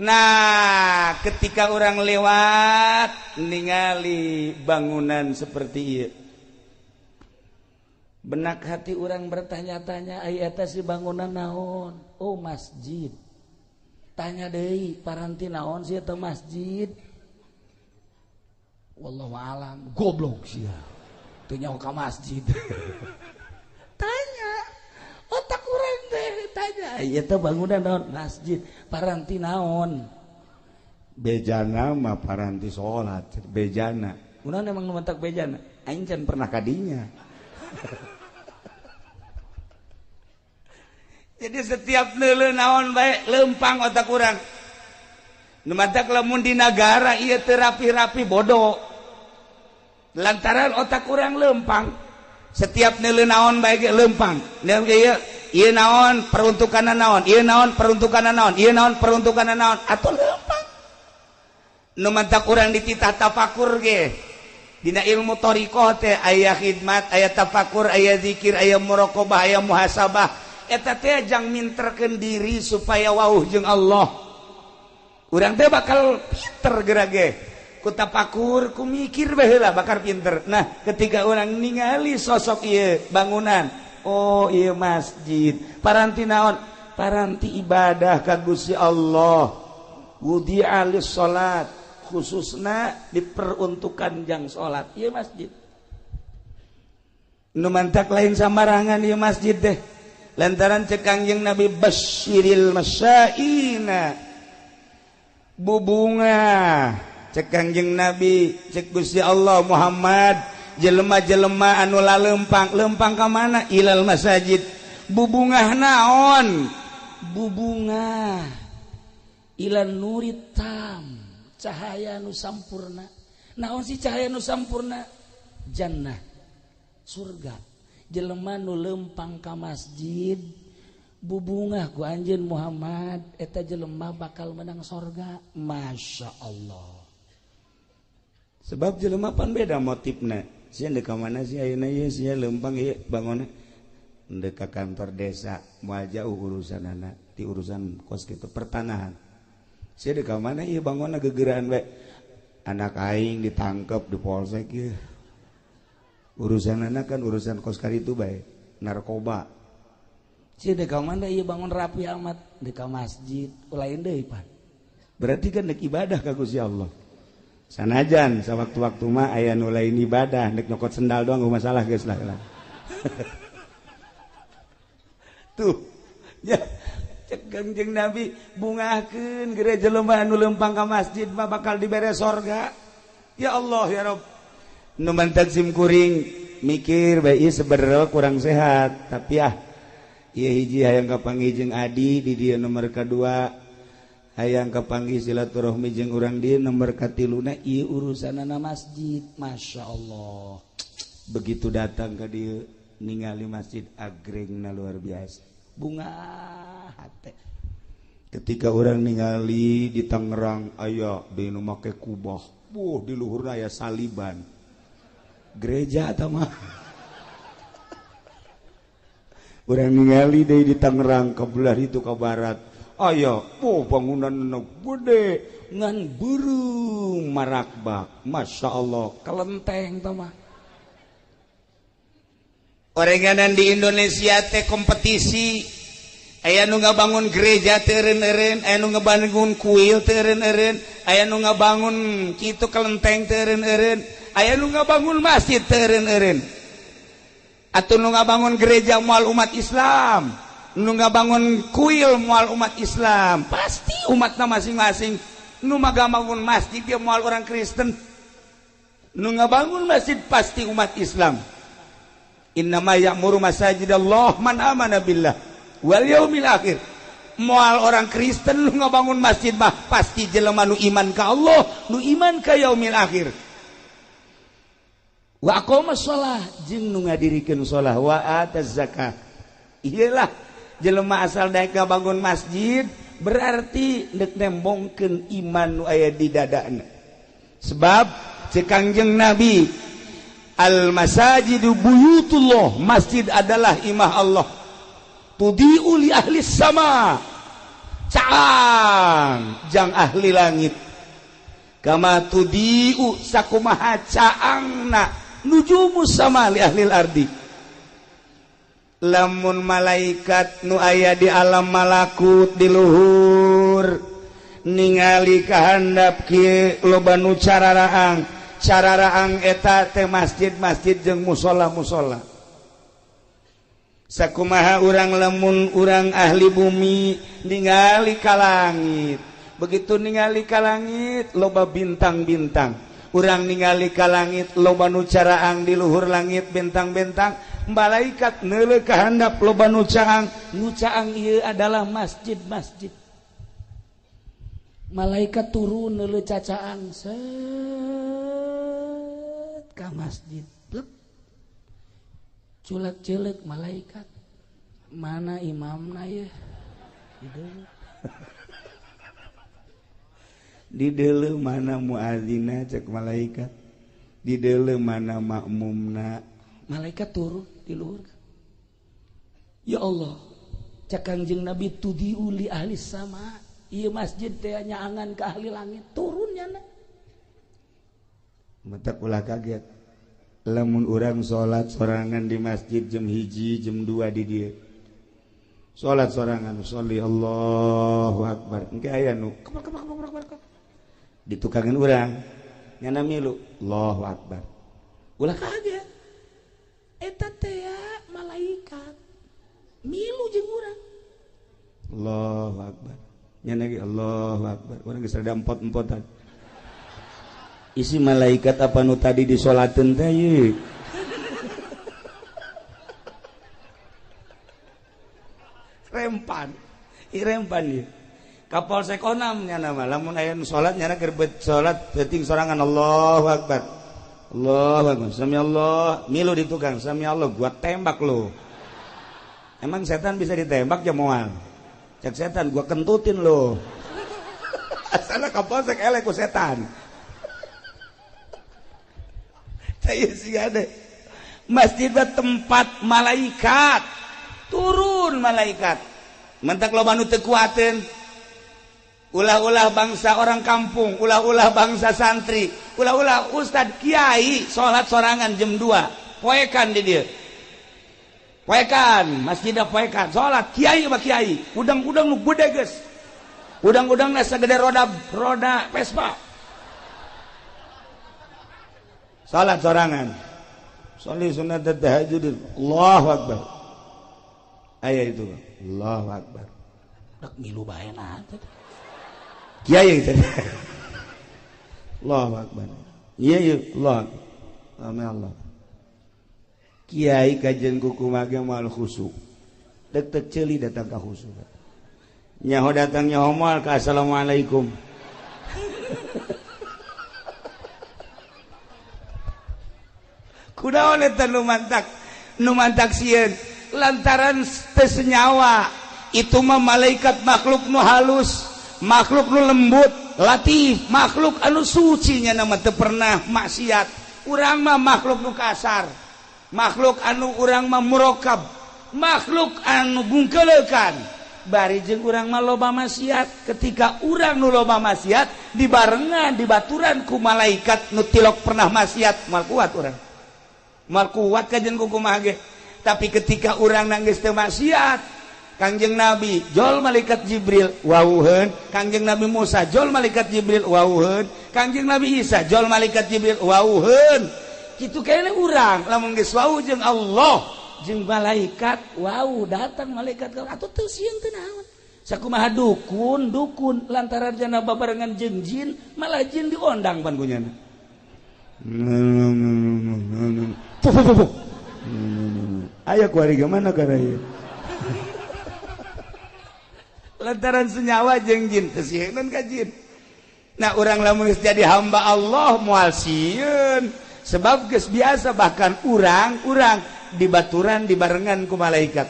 Nah, ketika orang lewat ningali bangunan seperti ieu, benak hati orang bertanya-tanya, ai eta si bangunan naon? Oh, masjid. Tanya deui, paranti naon sih eta masjid? Wallahu alam, goblok sia. Teu nyaho ka masjid. Tanya. Otak urang teh tanya, ieu teh bangunan naon? Masjid. Paranti naon? Bejana mah paranti salat, bejana. Kunaon emang nu mentak bejana? Aing can pernah kadinya. Jadi setiap neuleuh naon bae lempang otak urang. Nu matak lamun di nagara ieu teu rapi-rapi bodoh. Lantaran otak urang lempang. Setiap neuleuh naon bae ge lempang. Ieu ieu naon peruntukanna naon, ieu naon peruntukanna naon, ieu naon peruntukanna naon, atuh lempang. Nu matak urang dititah tafakur ge. Dina ilmu thariqah teh aya khidmat, aya tafakur, aya zikir, aya muraqabah, aya muhasabah. Eta teh jang minterkeun diri supaya wauh jeung Allah. Urang teh bakal pinter gerage. Ku tafakur, ku mikir bae heula bakal pinter. Nah, ketika urang ningali sosok ieu bangunan, oh ieu masjid, paranti naon? Paranti ibadah ka Gusti Allah. Wudi'a lis-salat, khususna diperuntukkan jang salat ieu masjid. Nu mantak lain sambarangan ieu masjid teh. Lantaran cek Kangjeng Nabi basyiril masyaina, bubunga cek Kangjeng Nabi, cek Gusti Allah Muhammad, jelema-jelema anu lalempang, lempang ka mana? Ilal masajid. Bubungah naon? Bubungah ilan nurit tam, cahaya nu sampurna. Naon sih cahaya nu sampurna? Jannah, surga. Jelema nu lempang ka masjid bubungah ku anjeun Muhammad, eta jelema bakal menang sorga. Masya Allah. Sebab jelema pan beda motifna. Sia deuk ka mana sih ayeuna ieu, sia lempang ieu bangunna deuk ka kantor desa, moal jauh urusanana ti urusan kos kitu pertanahan. Sia deuk ka mana ieu bangunna gegeraan bae. Anak aing ditangkep di polsek ieu. Urusan anak kan urusan kos karitu bae, narkoba. Sia deuk ka mana ieu bangun rapi amat, deuk ka masjid, lain deui pan. Berarti kan deuk ibadah ka Gusti Allah. Sanajan sawaktu-waktu mah aya nu lain ibadah, deuk nyokot sendal doang eueuh masalah geus lah. Tuh, ya cek Kangjeng Nabi bungahkeun gere jelema anu lempang ka masjid mah bakal dibere sorga. Ya Allah ya Rabb. Nu mantak sim kuring mikir bae ieu sebenarnya kurang sehat, tapi ah ieu hiji hayang kapanggih jeung adi di dieu nomor kadua, hayang kapanggih silaturahmi jeung urang dieu nomor katiluna ieu urusanana masjid. Masya Allah. Begitu datang ka dieu ningali masjid agrengna luar biasa, bunga hate. Ketika orang ningali di Tangerang aya deui nu make kubah, buh di luhurna aya saliban. Gereja atau mah orang ningali deui di Tangerang ke belah itu ke barat aya oh bangunan gede ngan beureum marakbak. Masya Allah, kelenteng tah mah. Orenganan di Indonesia teh kompetisi, aya nu ngabangun gereja teu eureun-eureun, aya nu ngabangun kuil teu eureun-eureun, aya nu ngabangun kitu kelenteng teu eureun-eureun, aya nu ngabangun masjid teu eureun-eureun. Atuh nu ngabangun gereja moal umat Islam, nu ngabangun kuil moal umat Islam, pasti umatna masing-masing. Nu ngabangun masjid dia moal orang Kristen, nu ngabangun masjid pasti umat Islam. Innama ya'muru masajidallah man amana billah wal yaumil akhir. Moal orang Kristen nu ngabangun masjid mah pasti jelema nu iman ka Allah, nu iman ka yaumil akhir. Wa aqama shalah jeung nu ngadirikeun shalah wa ataz zakah. Iyalah jelema asal daek ngabangun masjid berarti deuk nembongkeun iman nu aya di dadana. Sebab ceuk Kangjeng Nabi, al masajidu buyutullah, masjid adalah imah Allah. Tudiu li ahli sama, caang jang ahli langit. Kama tudiu sakumaha caangna nujumus sama li ahli ardi. Lamun malaikat nu aya di alam malakut di luhur ningali kahandap kieu loba nu cararaang, cararaang eta teh masjid-masjid jeung musholla-musholla. Sakumaha urang lamun urang ahli bumi ningali ka langit, begitu ningali ka langit loba bintang-bintang, urang ningali ka langit loba nu caraang di luhur langit bintang-bintang, malaikat neuleuh ka handap loba nu caang, nu caang ieu adalah masjid-masjid. Malaikat turun neuleuh cacaang set ka masjid. Culak-culek malaikat, mana imamna ya? Di deuleu mana muadzina cek malaikat, di deuleu mana makmumna. Malaikat turun di luhur. Ya Allah, cek Kangjeng Nabi tudiu li ahli sama, ieu masjid teh nyaangan ke ahli langit, turun nyana. Mata ulah kaget. Lamun urang salat sorangan di masjid jam 1 jam 2 di dieu. Salat sorangan sholli Allahu akbar. Engke aya nu kebak kebak kebak kebak. Ditukangan urang nyana milu Allahu akbar. Ulah kaget. Eta teh malaikat milu jeung urang. Allahu akbar. Nyana ge Allahu akbar. Urang geus rada empot-empotan. Isi malaikat apa nu tadi disolateun teh ieu? Rempan. Ieu rempan ieu. Ka Polsek Onam nyana mah lamun aya nu salat nyana keur salat peuting sorangan Allahu akbar. Allahu akbar. Sami Allah, milu di tukang sami Allah gua tembak lu. Emang setan bisa ditembak ya moal? Cek setan gua kentutin lu. Asalna ka Polsek eleh ku setan. Masjid tempat malaikat turun, malaikat mentak loba nu teu kuateun, ulah-ulah bangsa orang kampung, ulah-ulah bangsa santri, ulah-ulah ustad kiai salat sorangan jam 2 poekan di dieu, poekan masjidna poekan salat kiai mah kiai udang-udang nu gede geus, udang-udangna sagede roda Vespa. Salat sorangan. Sholli sunat tahajud. Allahu akbar. Aya itu. Allahu akbar. Rek milu bae na teh. Kiai teh. Allahu akbar. Iya iya Allah. Amin Allah. Kiai kajian kuku mage moal khusuk. Dek-dek ceuli datang ka khusuk. Nyaho datang nyaho moal ka assalamualaikum. Kunaon eta nu mantak sieun lantaran teu senyawa itu mah malaikat makhluk nu halus, makhluk nu lembut, latif, makhluk anu suci nya mah teu pernah maksiat. Urang mah makhluk nu kasar, makhluk anu urang mah murokab, makhluk anu bungkeleukan. Bari jeung urang mah loba maksiat. Ketika urang nu loba maksiat dibarengan dibaturan ku malaikat nu tilok pernah maksiat, moal kuat urang. Mal kuat kajen kumaha ge. Tapi ketika urang nangis teu maksiat, Kangjeng Nabi jol malaikat Jibril wauheun, Kangjeng Nabi Musa jol malaikat Jibril wauheun, Kangjeng Nabi Isa jol malaikat Jibril wauheun. Kitu kene urang lamun geus wau jeung Allah jeung malaikat wau datang malaikat atuh teu sieun teu naon. Sakumaha dukun dukun lantaran jana babarengan jeung jin malah jin diondang pan kunyana. Ayo kuari gimana karena lantaran senyawa jeung jin teu sieun ka jin. Nah urang lamun geus jadi hamba Allah moal sieun. Sebab geus biasa bahkan urang-urang dibaturan dibarengan ku malaikat.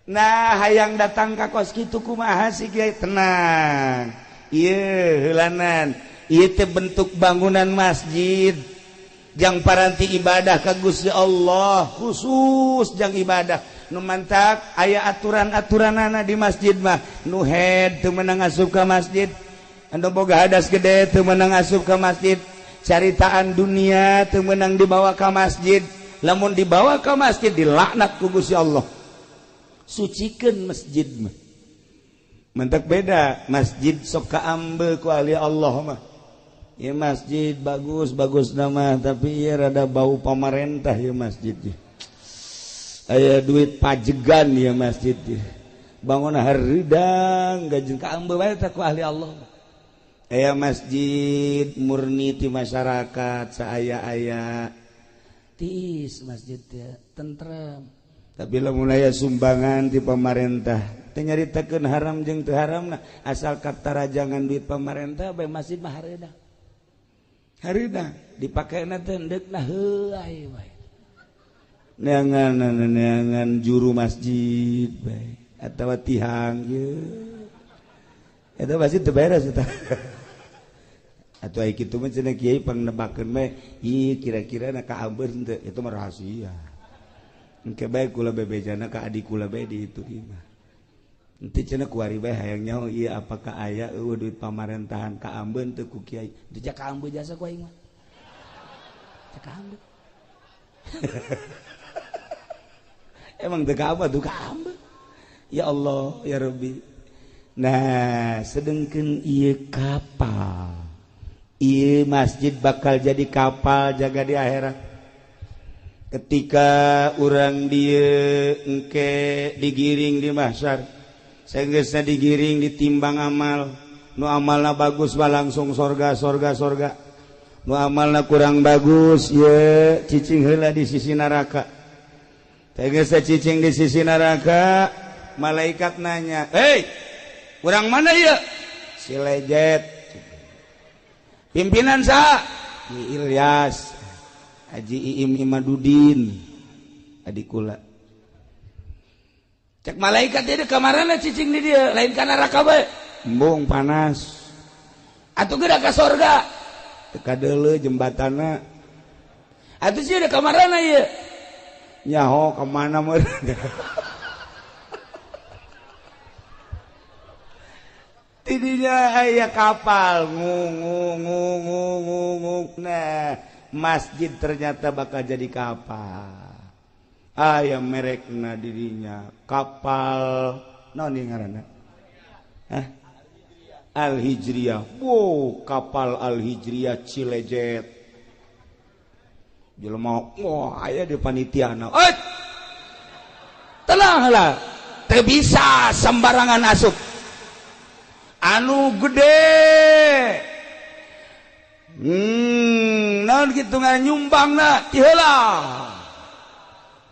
Nah, hayang datang ka kos kitu kumaha sih kiai? Tenang. Ieu heulanan, ieu teh bentuk bangunan masjid. Jang paranti ibadah ka Gusti Allah, khusus jang ibadah. Nu mantak aya aturan-aturanana di masjid mah. Nu head teu meunang asup ka masjid. Anu boga hadas gede teu meunang asup ka masjid. Caritaan dunia teu meunang dibawa ka masjid. Lamun dibawa ka masjid dilaknat ku Gusti Allah. Sucikeun masjid mah. Mentak beda masjid sok kaambe ku ahli Allah mah. Ya masjid bagus bagus nama tapi ya rada bau pamarentah ya masjid. Aya duit pajegan ya masjid. Bangun haridang gajeng kaambe bae teh ku ahli Allah. Aya masjid murni ti masyarakat saaya-aya tiis masjid teh tentrem. Tapi lamun aya sumbangan ti pamarentah teu nyaritakeun haram jeung teu haramna asal katarajangan duit pamarentah bae masjid mah hareudang. Hareudang dipakena teh endeukna heuay bae. Neangan juru masjid bae atawa tihang ieu. Eta masjid teu beres eta. Atuh aya kitu mah cenah kiai pangnebakeun bae, ieu kira-kira na kaambeun teu, itu mah rahasia. Engke bae kula bebejana ka adik kula bae di itu mah. Henteu cenah kuari bae hayang nyaho ieu apakah aya eueuh duit pamarentahan kaambeun teu ku kiai. Teu kaambeun jasa ku aing mah. Teu kaambeun. Emang teu kaambeun tuh kaambeun. Ya Allah, ya Rabbi. Nah, sedengkeun ieu kapal. Ieu masjid bakal jadi kapal jaga di akhirat. Ketika urang dieu engke digiring di mahsyar, saenggeusna digiring ditimbang amal, nu amalna bagus mah langsung sorga sorga sorga, nu amalna kurang bagus ye cicing heula di sisi neraka. Saenggeusna cicing di sisi neraka, malaikat nanya, "Hei, urang mana ieu?" Si lejet. Pimpinan saha? Ki Ilyas. Haji Iim Imadudin adik kula. Cek malaikat dia kamarana cicing di dia lain ka neraka bae. Embung panas. Atuh geura ka sorga. Teu kadeuleu jembatanna. Atuh sieun kamarana ieu. Nyaho ka mana meureun. Tidinya aya kapal ngung ngung ngung ngung. Nah, masjid ternyata bakal jadi kapal. Aya merekna dirinya kapal naon ieu ngaranna? Hah? Al Hijriyah. Wow, kapal Al Hijriyah Cilejet. Jelema wah aya di panitiana. Eh! Tenanglah. Teu bisa sembarangan asup. Anu gede. Naon kitu nyumbangna ti heula.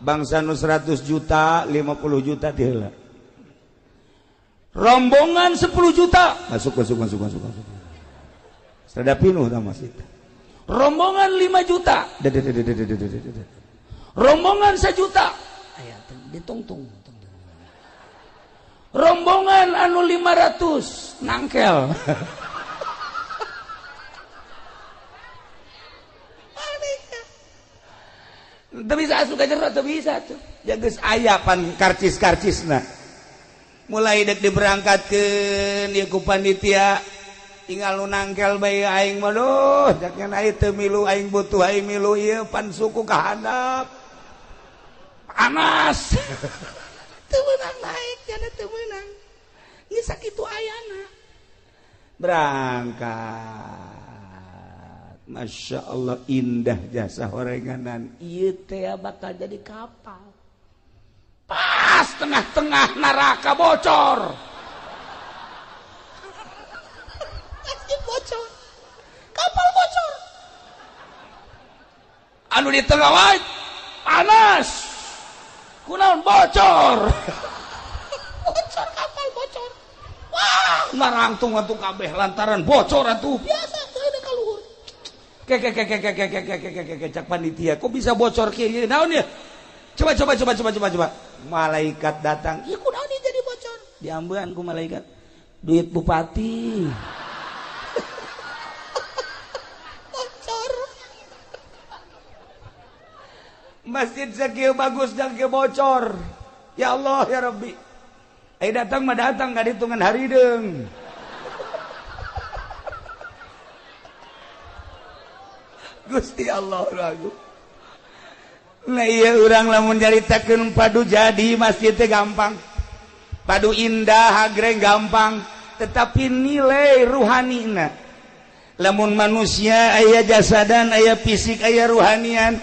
Bangsa nu 100 juta, 50 juta ti heula. Rombongan 10 juta masuk masuk masuk masuk masuk. Rada pinuh tah masjid. Rombongan 5 juta. Rombongan 1 juta. Aya ditungtung. Rombongan anu 500 nangkel. Teu bisa asup ka jero, teu bisa tuh. Ya geus aya pan karcis-karcisna. Mulai dek diberangkatkeun ieu ku panitia, tinggal nu nangkel bae aing mah duh, jaknya aing teu milu aing butuh aing milu ieu pan suku ka handap. Panas. Teu meunang naik, jana teu meunang. Geus sakitu ayana. Berangkat. Masya Allah indah jasa horenganan. Ieu teh bakal jadi kapal. Pas tengah-tengah neraka bocor. Masjid bocor. Kapal bocor. Anu di tengah wae panas. Kunaon bocor. Bocor kapal bocor. Wah, narangtung atuh kabeh lantaran bocor atuh. Biasa teu ada ka luhur. Ke ke ke ke ke ke ke ke ke ke ke cak panitia, kok bisa bocor kieu? Naon ya? Coba coba coba coba coba coba. Malaikat datang, ieu kunaon ieu jadi bocor? Diambean ku malaikat. Duit bupati. Bocor. Masjid sakieu bagus dan kieu bocor. Ya Allah ya Rabbi. Eh datang mah datang ka ditungan harideung. Gusti Allah ragu. Nah iya urang lamun nyaritakeun padu jadi masjid teh gampang. Padu indah agreng gampang, tetapi nilai ruhanina. Lamun manusia aya jasadan, aya fisik, aya ruhanian.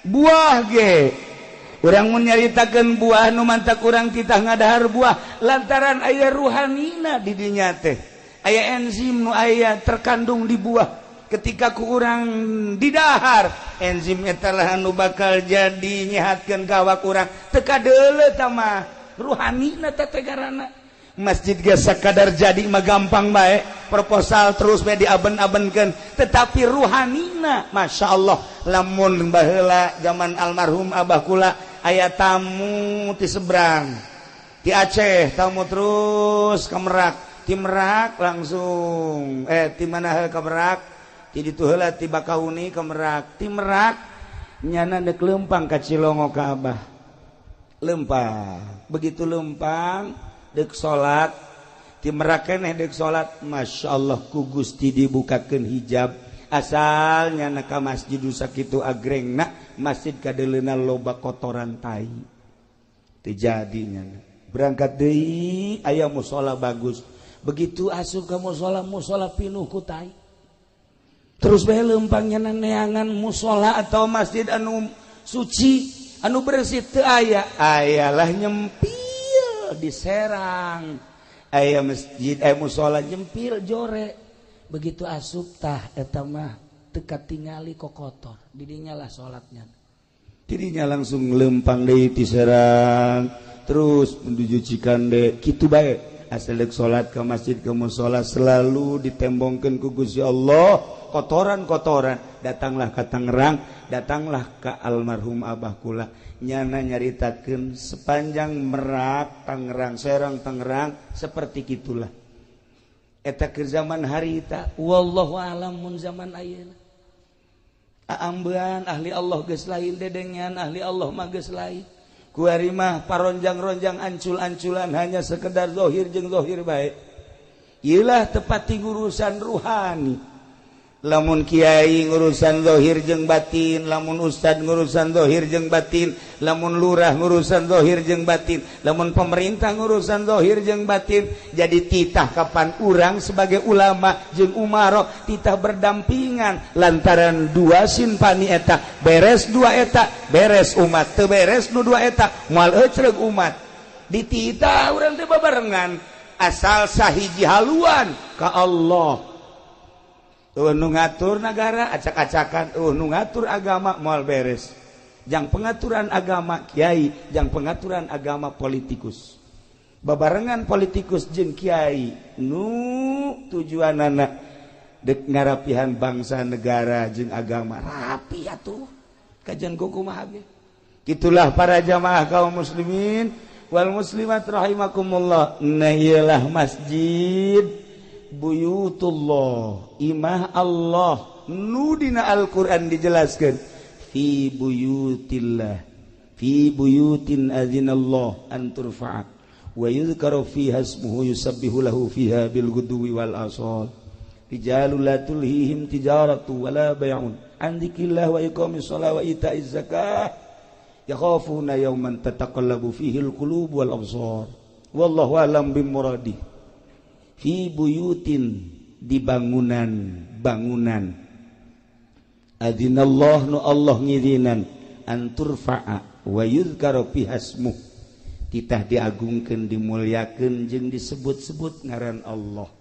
Buah ge. Urang mun nyaritakeun buah nu mantak urang titah ngadahar buah lantaran aya ruhanina di dinya teh. Aya enzim nu aya terkandung di buah. Ketika ku urang didahar enzim eta lah anu bakal jadi nyehatkeun ka awak urang teu kadeuleu tah mah ruhanina teh tegarana. Masjid ge sakadar jadi mah gampang bae, proposal terus bae diaben-abenkeun, tetapi ruhanina Masya Allah. Lamun baheula zaman almarhum abah kula aya tamu ti seberang ti Aceh, tamu terus ke Merak, ti Merak langsung ti mana ke Merak, ti ditu heula ti Bakauni ke Merak, ti Merak nyana deuk leumpang ka Cilongo ka abah. Leumpang, begitu leumpang deuk salat, ti Merak keneh deuk salat, Masya Allah ku Gusti dibukakeun hijab. Asal nyana ka masjid sakitu agrengna, masjid kadeuleuna loba kotoran tai. Teu jadi nyana. Berangkat deui aya musala bagus. Begitu asup ka musala, musala pinuh ku tai. Terus bae leumpang nyana neangan musala atau masjid anu suci, anu bersih teu aya. Ayalah nyempil di Serang. Aya masjid, aya musala nyempil jore. Begitu asup tah eta mah teu katingali kokotor. Didinya lah salatnya. Didinya langsung leumpang deui ti Serang, terus menuju Cikande, kitu bae. Asal deuk salat ke masjid ke musala selalu ditembongkeun ku Gusti Allah kotoran-kotoran. Datanglah ke Tangerang, datanglah ke almarhum abah kula. Nyana nyaritakeun sepanjang Merak, Tangerang, Serang, Tangerang seperti kitulah. Eta keur zaman harita, wallahu alam mun zaman ayeuna. Aambean ahli Allah geus lain, dedengean ahli Allah mah geus lain. Kuari mah paronjang-ronjang ancul-anculan hanya sekedar zahir jeung zahir bae. Ieulah tepati ngurusan ruhani. Lamun kiai ngurusan zahir jeung batin, lamun ustad ngurusan zahir jeung batin, lamun lurah ngurusan zahir jeung batin, lamun pemerintah ngurusan zahir jeung batin. Jadi titah kapan urang sebagai ulama jeung umaro titah berdampingan lantaran dua sinpani eta beres dua eta beres umat, teu beres nu dua eta moal ecreug umat. Dititah urang teh babarengan asal sahiji haluan ka Allah. Nu ngatur nagara acak-acakan, nu ngatur agama moal beres. Jang pengaturan agama kiai, jang pengaturan agama politikus. Babarengan politikus jeung kiai nu tujuanana dek ngarapihan bangsa negara jeung agama rapi atuh. Kajian kumaha ge. Itulah para jamaah kaum muslimin wal muslimat rahimakumullah. Nah iyalah masjid buyutullah, imah Allah nu dina Al-Qur'an dijelaskeun fi buyutillah, fi buyutin azinallah an turfa'a wa yuzkaru fiha ismuhu yusabbihu lahu fiha bil ghudwi wal asal rijalul la tulhihim tijaratu wala bay'un an dzikrillah wa iqamis shalah wa ita'iz zakah yakhafuna yawman tataqallabu fihi al qulub wal absar wallahu a'lam bimuradi. Fi buyutin, di bangunan-bangunan, adzinallah nu Allah ngizinan an turfa'a wa yuzkaru fiha ismuh, titah diagungkeun dimuliakeun jeung disebut-sebut ngaran Allah.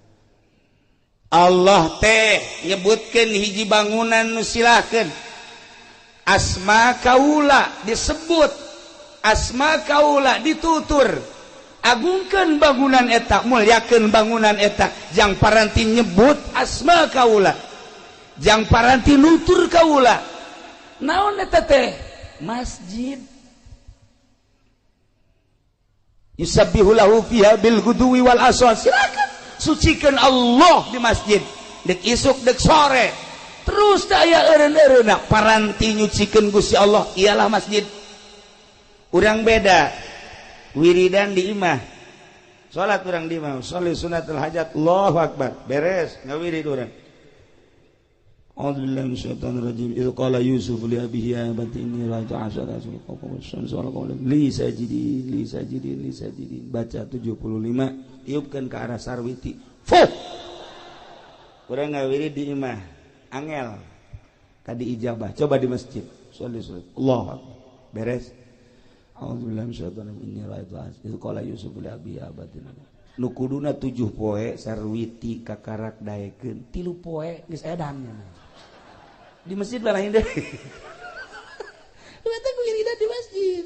Allah teh nyebutkeun hiji bangunan nu silahkeun asma kaula disebut, asma kaula ditutur, agungkeun bangunan eta, mulyakeun bangunan eta, jang paranti nyebut asma kaula. Jang paranti nutur kaula. Naon eta teh? Masjid. Yusabbihu lahu fiha bil ghudwi wal asal. Silakan sucikan Allah di masjid. Dek isuk dek sore. Terus daya eureun-eureunna paranti nyucikeun Gusti Allah ialah masjid. Urang beda wiridan di imah. Salat urang di imah, sholli sunnatul hajat, Allahu akbar. Beres ngawirid urang. A'udzubillahi minasyaitonir rajim. Idz qala Yusuf li abihi ya abati inni ra'aitu asyara kawkaban wasyamsa wal qamara li sajidin li sajidin li sajidin. Baca 75, tiupkeun ke arah sarwiti. Fuh. Urang ngawirid di imah. Angel tadi ijabah. Coba di masjid. Sholli sunat. Allahu akbar. Beres. A'udzubillahi minasyaitonir rajim. Inni ra'aitu asyara idz qala Yusuf li abihi ya abati. Nu kuduna 7 poe sarwiti kakarak daekeun 3 poe geus edan. Di masjid lah lain deh. Lu teh wiridan di masjid.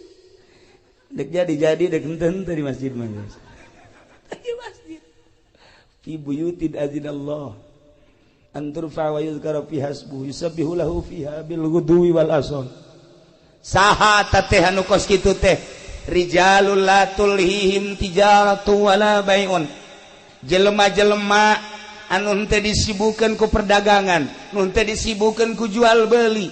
Dek jadi dek henteu di masjid mah geus. Di masjid. Fi buyutin azinallah an turfa wa yuzkara fiha ismuhu yusabbihu lahu fiha bil ghudwi wal asal. Saha teh anu kos kitu teh? Rijalul la tulhihim tijaratu wala bai'un. Jelema-jelema anu henteu disibukeun ku perdagangan, nu henteu disibukeun ku jual beli.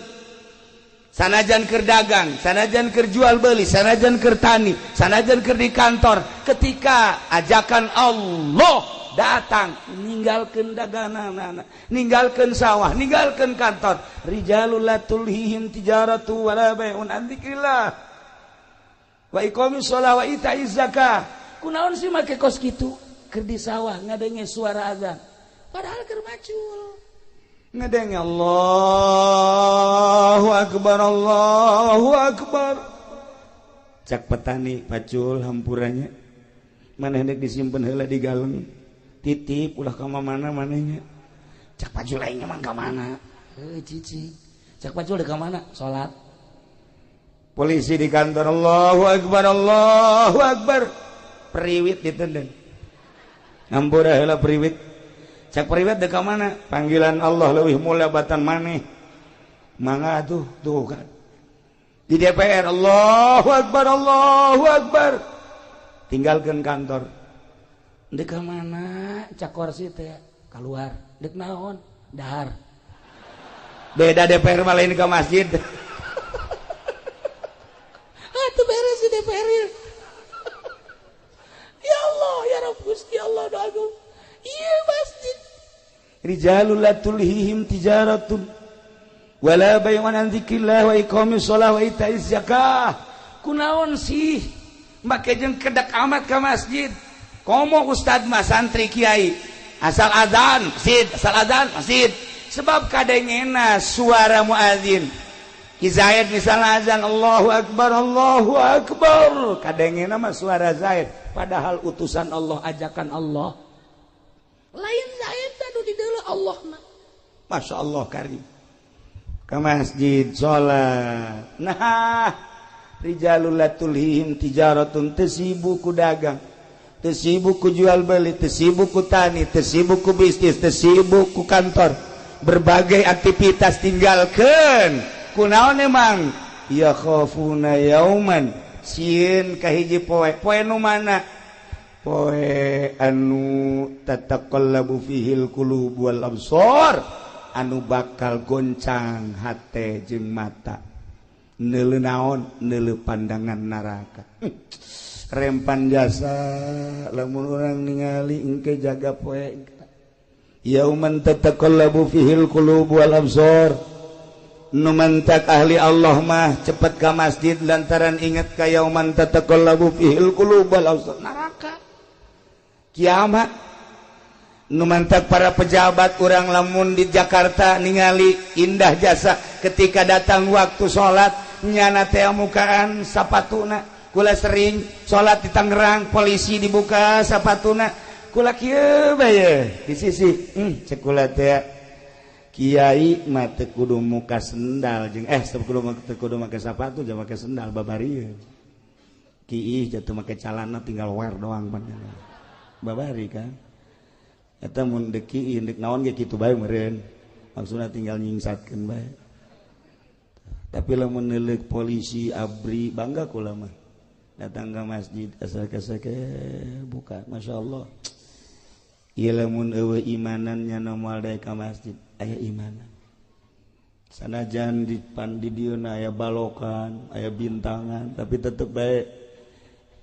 Sanajan keur dagang, sanajan keur jual beli, sanajan keur tani, sanajan keur di kantor, ketika ajakan Allah datang, ninggalkeun daganganana, ninggalkeun sawah, ninggalkeun kantor. Rijalul la tulhihim tijaratu wala bai'un an dzikrillah wa iqamis shalah wa ita'iz zakah. Kunaon sih make kos kitu? Keur di sawah ngadenge suara azan. Padahal keur macul. Ngadenge Allahu akbar, Allahu akbar. Cak petani pacul hampurannya. Maneh dek disimpen heula di galeng. Titip ulah ka mana manehnya. Cak pacul aing mah ka mana? Heuh cicing. Cak pacul dek ka mana? Salat. Polisi di kantor Allahu akbar, Allahu akbar. Periwit ditendang. Ngampura heula periwit. Cak periwit dek ka mana? Panggilan Allah leuwih mulia batan maneh. Mangga atuh tuh kan. Di DPR Allahu akbar, Allahu akbar. Tinggalkeun kantor. Dek ka mana? Cak kursi teh keluar. Dek naon? Dahar. Beda DPR mah lain ke masjid. Itu beres di DPR. Ya Allah, ya Rabb Gusti Allah doaku. Iya masjid. Rijalul la tulhihim tijaratun wala bay'un an dzikrillah wa iqamis shalah wa ita'iz zakah. Kunaon sih make jeung kedak amat ka masjid. Komo ustad mah santri kiai. Asal azan masjid, asal azan masjid. Sebab kadengena suara muazin. Ki Zaid misalnya azan Allahu akbar, Allahu akbar. Kadengena mah suara Zaid, padahal utusan Allah, ajakan Allah. Lain Zaid anu di deuleu Allah mah. Masya Allah karim. Ke masjid salat. Nah, rijalul la tulhihim tijaratun, teu sibuk ku dagang, teu sibuk ku jual beli, teu sibuk ku tani, teu sibuk ku bisnis, teu sibuk ku kantor. Berbagai aktivitas tinggalkeun. Kunaon emang? Ya khafuna yauman, sieun ka hiji poe. Poe nu mana? Poe anu tataqallabu fihil qulub wal absar, anu bakal goncang hate jeung mata. Neuleuh naon? Neuleuh pandangan neraka. Rempan jasa lamun urang ningali engke jaga poe. Yauman tataqallabu fihil qulub wal absar. Nu mantak ahli Allah mah cepet ka masjid lantaran ingat ka yauman tataqallabu fihil qulub wal absar, neraka kiamat. Nu mantak para pejabat urang lamun di Jakarta ningali indah jasa ketika datang waktu salat nyana teh mukaan sapatuna. Kula sering salat di Tangerang, polisi dibuka sapatuna. Kula kieu bae di sisi cek kula teh kiai mah teu kudu muka sendal jeung teu kudu make sapatu jeung make sendal babari. Kiih jatuh make calana tinggal wear doang panjang. Babari kan. Eta mun deuk kiih deuk naon ge kitu bae meureun. Maksudna tinggal nyingsatkeun bae. Tapi lamun neuleuk polisi ABRI bangga kula mah. Datang ke masjid asal kasake buka, Masya Allah. Ieu lamun eueuh imanannya moal daek ka masjid, aya imanan. Sanajan di pan di dieu aya balokan, aya bintangan, tapi tetep bae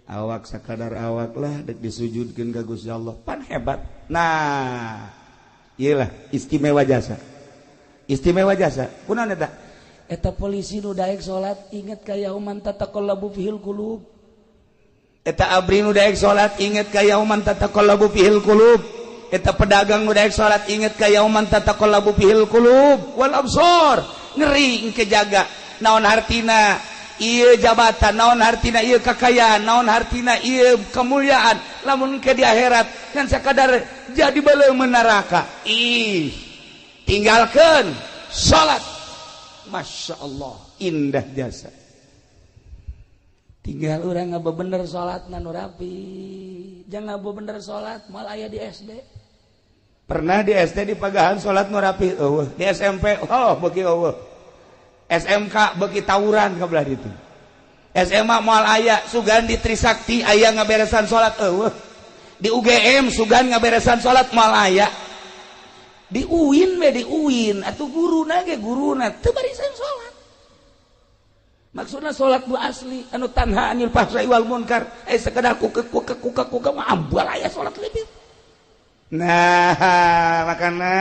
awak sakadar awak lah dek disujudkeun ka Gusti Allah. Pan hebat. Nah, iyalah istimewa jasa. Istimewa jasa. Kunaon eta? Eta polisi nu daek salat inget ka yauman tataqallabu fihil qulub. Eta ABRI nu daek salat inget ka yauman tataqallabu fihil qulub. Eta pedagang nu daek salat inget ka yauman tataqallabu fihil qulub wal absar. Ngeri engke jaga. Naon hartina ieu jabatan, naon hartina ieu kakayaan, naon hartina ieu kemuliaan. Lamun ke di akhirat ngan sakadar jadi beuleum neraka. Ih, tinggalkeun salat. Masya Allah, indah jasa. Tinggal urang ngabebener salat nu rapi. Jangan ngabebener salat moal aya di SD. Pernah di SD di pagahan salat nu rapi eueuh, di SMP oh beuki eueuh. SMK beuki tawuran ka belah ditu. SMA moal aya, sugan di Trisakti aya ngaberesan salat eueuh. Di UGM sugan ngaberesan salat moal aya. Di UIN we di UIN atuh guruna ge guruna teu barisan salat. Maksudna salat nu asli anu tanha anil fahsai wal munkar, sekedar kuka kuka kuka kuka mah ambal aya salat lebih. Nah, makana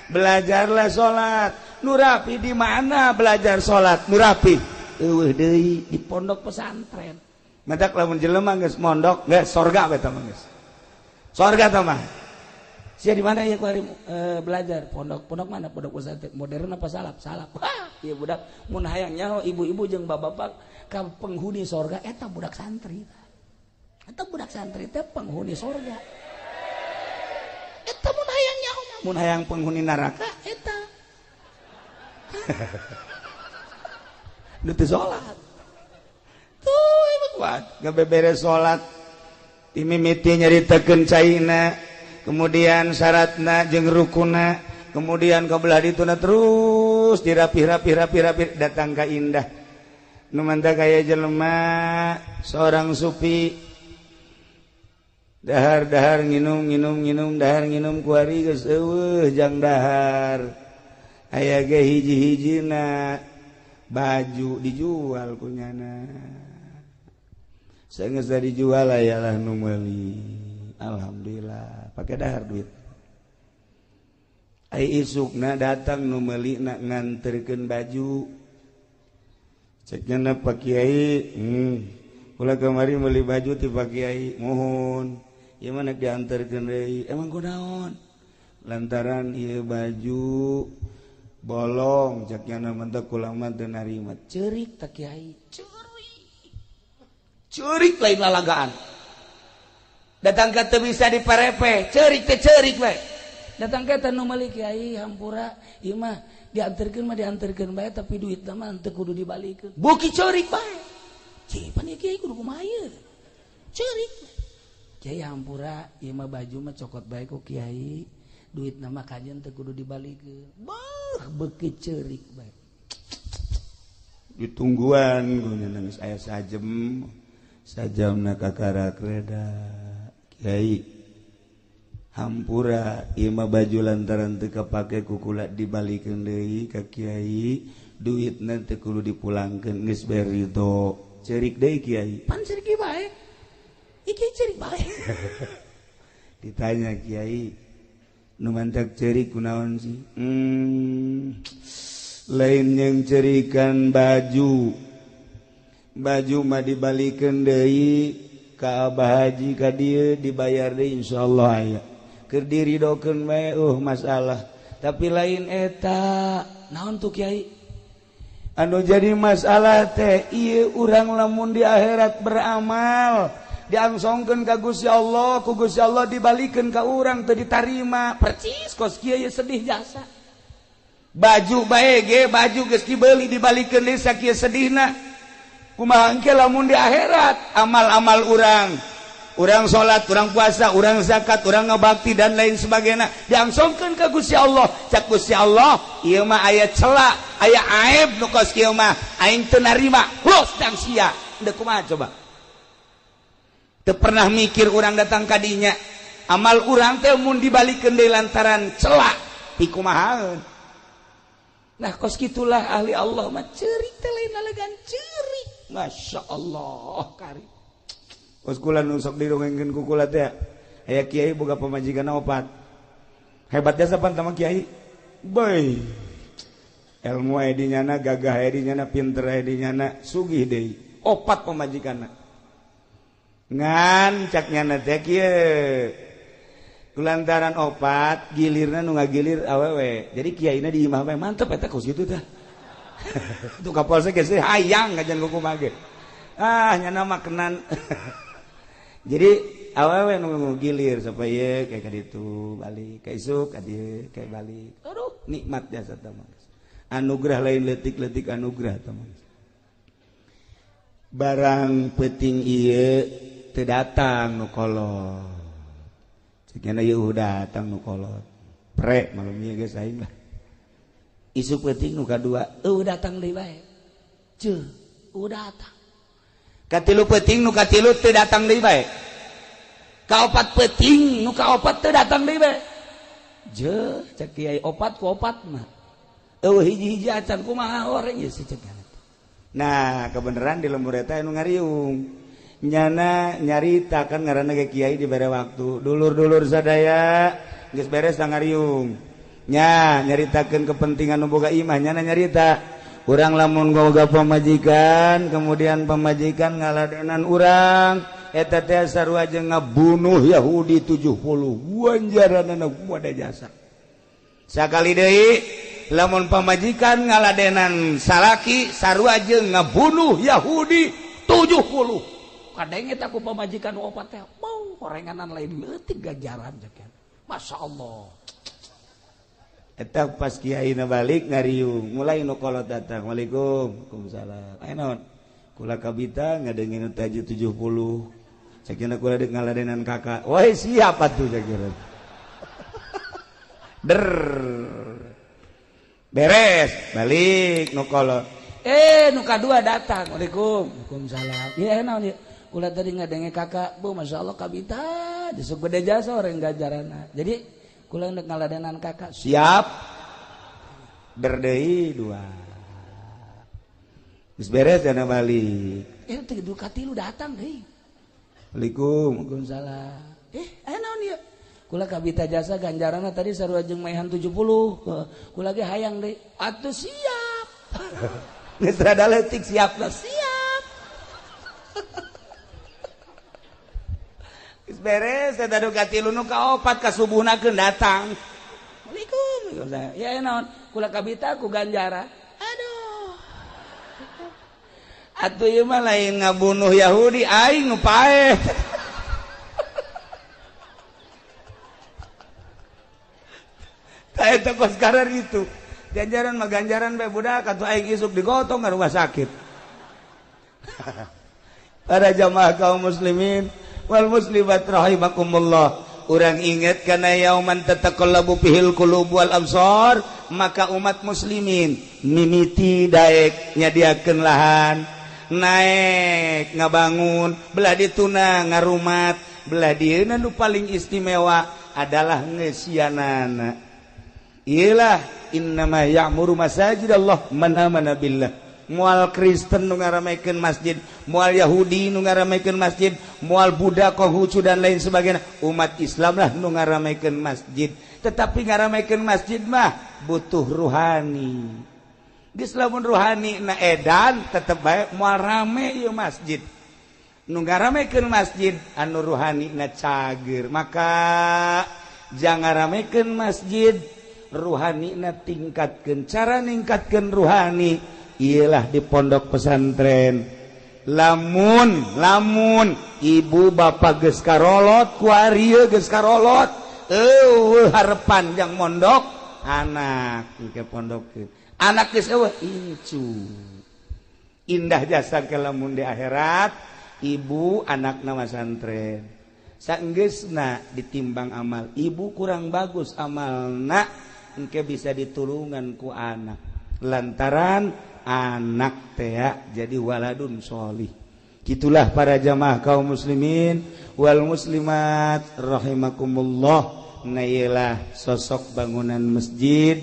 belajarlah salat. Nu rapi di mana belajar salat? Nu rapi eueuh deui di pondok pesantren. Matak lamun jelema geus mondok geus sorga we tah mah geus. Sorga tah mah. Sia di mana ya kuari belajar? Pondok, pondok mana? Pondok pesantren modern apa salaf? Salaf. Wah, ieu budak mun hayang nyaho ibu-ibu jeung bapak-bapak ka penghuni sorga eta budak santri. Eta budak santri teh penghuni sorga. Eta mun hayang nyaho mah mun hayang penghuni neraka eta. Nu teu salat. Tuh emang kuat ngabeberes salat. Dimimiti nyaritakeun caina, kemudian syaratna jeung rukuna, kemudian ka belah dituna terus dirapih-rapih-rapih-rapih datang ka indah. Nu mantap kaya jelema seorang sufi dahar-dahar nginum nginum nginum dahar nginum kuari geus eueuh jang dahar. Aya ge hiji-hijina baju dijual kunyana. Saenggeus dijual ayalah nu meuli. Alhamdulillah pakai dahar duit. Ai isukna datang nu meuli na nganterkeun baju. Cek nya Pak Kiai, kula kamari meuli baju ti Pak Kiai, muhun. Ieu mah nek dianterkeun deui. Emang kunaon? Lantaran ieu baju bolong, cek nya mah teh kula mah teu narima. Ceurik tah Kiai, ceurik. Ceurik lain lalagaan. Datang ke teu bisa diparepe, ceurik teh ceurik we. Datang ke teh nu meuli Kiai hampura, ieu mah dianterkeun mah dianterkeun bae tapi duitna mah teu kudu dibalikeun. Beuki ceurik bae. Cih, pan ieu Kiai kudu kumaha ieu? Ceurik. Kiai hampura, ieu mah baju mah cokot bae ku Kiai, duitna mah kajen teu kudu dibalikeun. Beuh, beuki ceurik bae. Ditungguan guna nangis aya sajem. Sajamna kakarak reda. Kiai hampura ieu mah baju lantaran teu kapake ku kula dibalikeun deui ka Kiai, duitna teu kudu dipulangkeun geus bae ridho. Ceurik deui Kiai. Pan ceurik bae. Iki ceurik bae. Ditanya Kiai, nu mantak ceurik kunaon sih? Lain yang cerikan baju. Baju mah dibalikeun deui ka Abah Haji ka dieu dibayar deui insyaallah aya. Keur diridokeun bae masalah. Tapi lain eta, naon tuh Kiai? Anu jadi masalah teh ieu urang lamun di akhirat beramal diangsongkeun ka Gusti Allah, ku Gusti Allah dibalikeun ka urang teu ditarima. Percis kos kieu sedih jasa. Baju bae ge baju geus dibeli dibalikeun deui sakieu sedihna. Kumaha engke lamun di akhirat amal-amal urang. Urang salat, urang puasa, urang zakat, urang ngabakti dan lain sebagainya. Diangsongkeun ka Gusti Allah. Cak Gusti Allah, ieu mah aya cela, aya aib nu kos kieu mah, aing teu narima. Los dang sia. Deuk kumaha coba? Teu pernah mikir urang datang ka dinya. Amal urang teh mun dibalikeun deui lantaran cela, pikumahaeun. Nah, kos kitulah ahli Allah mah ceurik teh lain lalegan ceurik. Masya Allah, kari. Kos kula nu sok didongengkeun ku kula teh aya kiai boga pamajikan opat. Hebat jasa pan tama kiai. Beuy. Ilmu aya di nyana, gagah aya di nyana, pinter aya di nyana, sugih deui. Opat pamajikanna. Ngan cak nyana teh kieu. Kulantaran opat gilirna nu ngagilir awewe. Jadi kiaina di imah bae mantep eta kos kitu tah. Tuh kapal geus hayang ngajan kumaha ge. Ah nyana makanan. Jadi awewe nu gilir supaya kayak kaditu balik ka isuk ka dieu kayak balik. Aduh nikmat jasa tah mah. Anugerah lain leutik-leutik anugerah tah mah. Barang peuting ieu teu datang nu kolot. Cekna ieu datang nu kolot. Pre malum ieu geus aing lah. Isuk peuting nu kadua eueuh datang deui bae. Ceuh, eueuh datang. Katilu peuting nu katilu teu datang deui bae. Kaopat peuting nu kaopat teu datang deui bae. Je, cek kiai opat ku opat mah. Eueuh hiji-hiji acan kumaha oreng ieu si cek. Nah, kebenaran di lembur eta anu ngariung. Nyana nyarita kan ngaranna ge kiai dibere waktu. Dulur-dulur sadaya geus beres ngariung. Nya nyaritakeun kepentingan nu boga imah nyana nyarita. Urang lamun boga pamajikan, kemudian pamajikan ngaladenan urang, eta teh sarua jeung ngabunuh Yahudi 70. Wanjaranana kumaha jasa. Sakali deui lamun pamajikan ngaladenan salaki sarua jeung ngabunuh Yahudi 70. Kadenge teh ku pamajikan opat teh, bau horenganan lain leutik ganjaran cek. Masya Allah. Eta pas kiai na balik ngariung, mulai nu kolot datang. Waalaikum, waalaikumsalam. Aya naon? Kula kabita ngadengin tahajud 70. Sakina kula deuk ngaladenan kakak. Woi siap atuh sakira. Der. Beres, balik nu kolot. Nu kadua datang. Waalaikum, waalaikumsalam. Ieu aya naon ieu? Kula tadi ngadenge kakak, bu Masya Allah kabita, disuk gede jasa orang ganjaranna. Jadi kula ndek ngaladenan kakak, siap. Berdei dua. Geus beres dana balik. Teh du katilu datang deui. Waalaikum, waalaikumsalam. Aya naon ieu? Kula kabita jasa ganjaranna tadi sarua jeung maehan 70. Kula ge hayang deui. Atuh siap. Geus rada leutik siap lah, siap. Geus beres eta du katilu nu kaopat ka subuhna keun datang. Waalaikum. Ya naon? Kula kabita ku ganjaran. Aduh. Atuh ieu mah lain ngabunuh Yahudi aing nu paeh. Eta kos karar itu. Ganjaran mah ganjaran bae budak atuh aing isuk digotong ka rumah sakit. Para jamaah kaum muslimin wal muslimat rahimakumullah. Urang ingat kana yauman tataqallabu fihil qulub wal absar, maka umat muslimin mimiti daek nyadiakeun lahan, naek ngabangun, belah dituna ngarumat, belah dieuna nu paling istimewa adalah ngeusianana. Iyalah innama ya'muru masajidallah man amana billah. Moal Kristen nu ngaramekeun masjid, moal Yahudi nu ngaramekeun masjid, moal Buddha, Konghucu dan lain sebagainya. Umat Islam lah nu ngaramekeun masjid. Tetapi ngaramekeun masjid mah butuh ruhani. Geus lamun ruhani na edan tetep bae moal rame ieu masjid. Nu ngaramekeun masjid anu ruhani na cager. Maka jangan ngaramekeun masjid, ruhani na tingkatkeun. Cara ningkatkeun ruhani ialah di pondok pesantren. Lamun lamun ibu bapak geus karolot kuari geus karolot eueuh harepan jang mondok anak ke pondok anak geus eueuh incu indah jasa ke lamun di akhirat ibu anakna masantren. Sanggeusna ditimbang amal ibu kurang bagus amalna, engke bisa ditulungan ku anak lantaran anak teh jadi waladun sholih. Gitulah para jamaah kaum muslimin wal muslimat rahimakumullah. Nah iyalah sosok bangunan masjid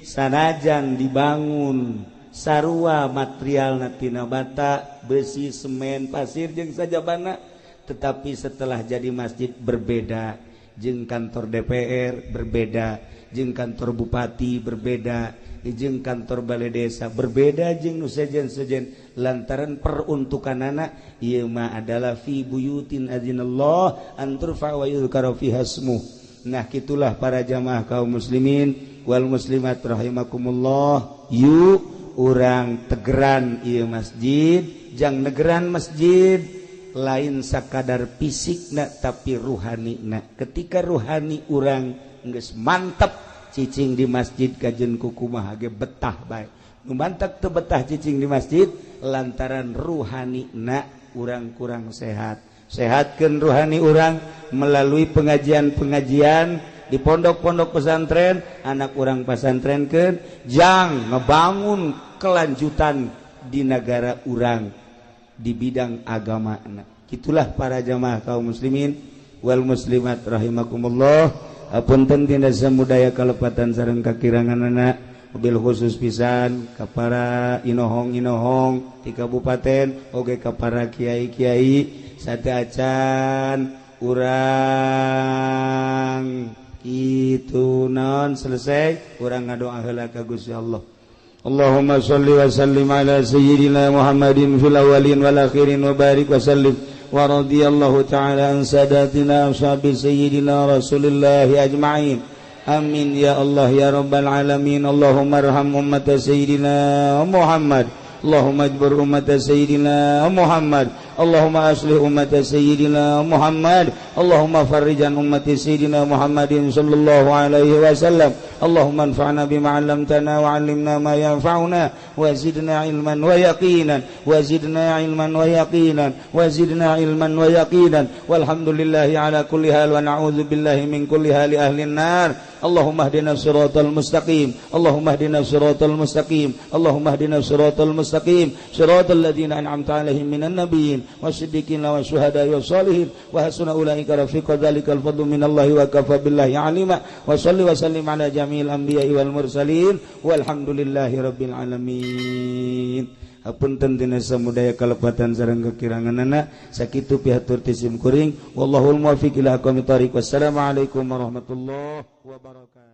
sanajan dibangun sarua material tina bata, besi, semen, pasir jeung sajabana, tetapi setelah jadi masjid berbeda jeung kantor DPR, berbeda jeung kantor bupati, berbeda jeung kantor balai desa, berbeda jeung nu sejen-sejen lantaran peruntukanana ieu mah adalah fi buyutin azinallah an turfa wa yuzkara fiha ismuh. Nah gitulah para jamaah kaum muslimin wal muslimat rahimakumullah. Yuk urang tegeran ieu masjid, jang negeran masjid lain sakadar fisikna tapi ruhanina. Ketika ruhani urang geus mantep cicing di masjid kajen kukumaha ge betah bae. Nu mantep teu betah cicing di masjid lantaran ruhanina urang kurang sehat. Sehatkeun ruhani urang melalui pengajian-pengajian di pondok-pondok pesantren, anak urang pesantrenkeun jang ngebangun kelanjutan di negara urang di bidang agama. Itulah para jamaah kaum muslimin wal muslimat rahimakumullah. Apunten tina samudaya kalepatan sareng kakiranganana, mobil khusus pisan ka para inohong-inohong di kabupaten oge ka para kiai-kiai sateuacan urang kitu naon selesai urang ngadoa heula ka Gusti Allah. Allahumma sholli wa sallim ala sayyidina Muhammadin fil awwalin wal akhirin wa barik wa sallim wa radiyallahu ta'ala an sadatina ashabi sayyidina Rasulillah ajma'in. Amin ya Allah ya rabbal alamin. Allahumma arham ummat sayyidina Muhammad. Allahumma ajbur ummat sayyidina Muhammad. Allahumma aslih ummat sayyidina Muhammad. Allahumma farrijan ummat sayyidina Muhammadin sallallahu alaihi wasallam. Allahumma anfa'na bima 'allamtana wa 'allimna ma yanfa'una wa zidna ilman wa yaqinan wa zidna ilman wa yaqinan wa zidna ilman wa yaqinan. Walhamdulillahi ala kulli hal wa na'udzu billahi min kulli hali ahli an-nar. Allahumma hdina siratal mustaqim. Allahumma hdina siratal mustaqim. Allahumma hdina siratal mustaqim. Siratal ladzina an'amta 'alaihim minan nabiyyin wasiddiqina wasyuhada'i wassalihin wa hasuna ulaika rafiqa. Dzalikal fadlu minallahi wa kafa billahi alima. Wa shalli wa sallim ala jami'il anbiya'i wal mursalin walhamdulillahi rabbil alamin. Hapunten tina samudaya kalepatan sareng kekiranganana sakitu pihatur ti sim kuring. Wallahul muwaffiq ila aqwamit thariq. Wassalamualaikum warahmatullahi wabarakatuh.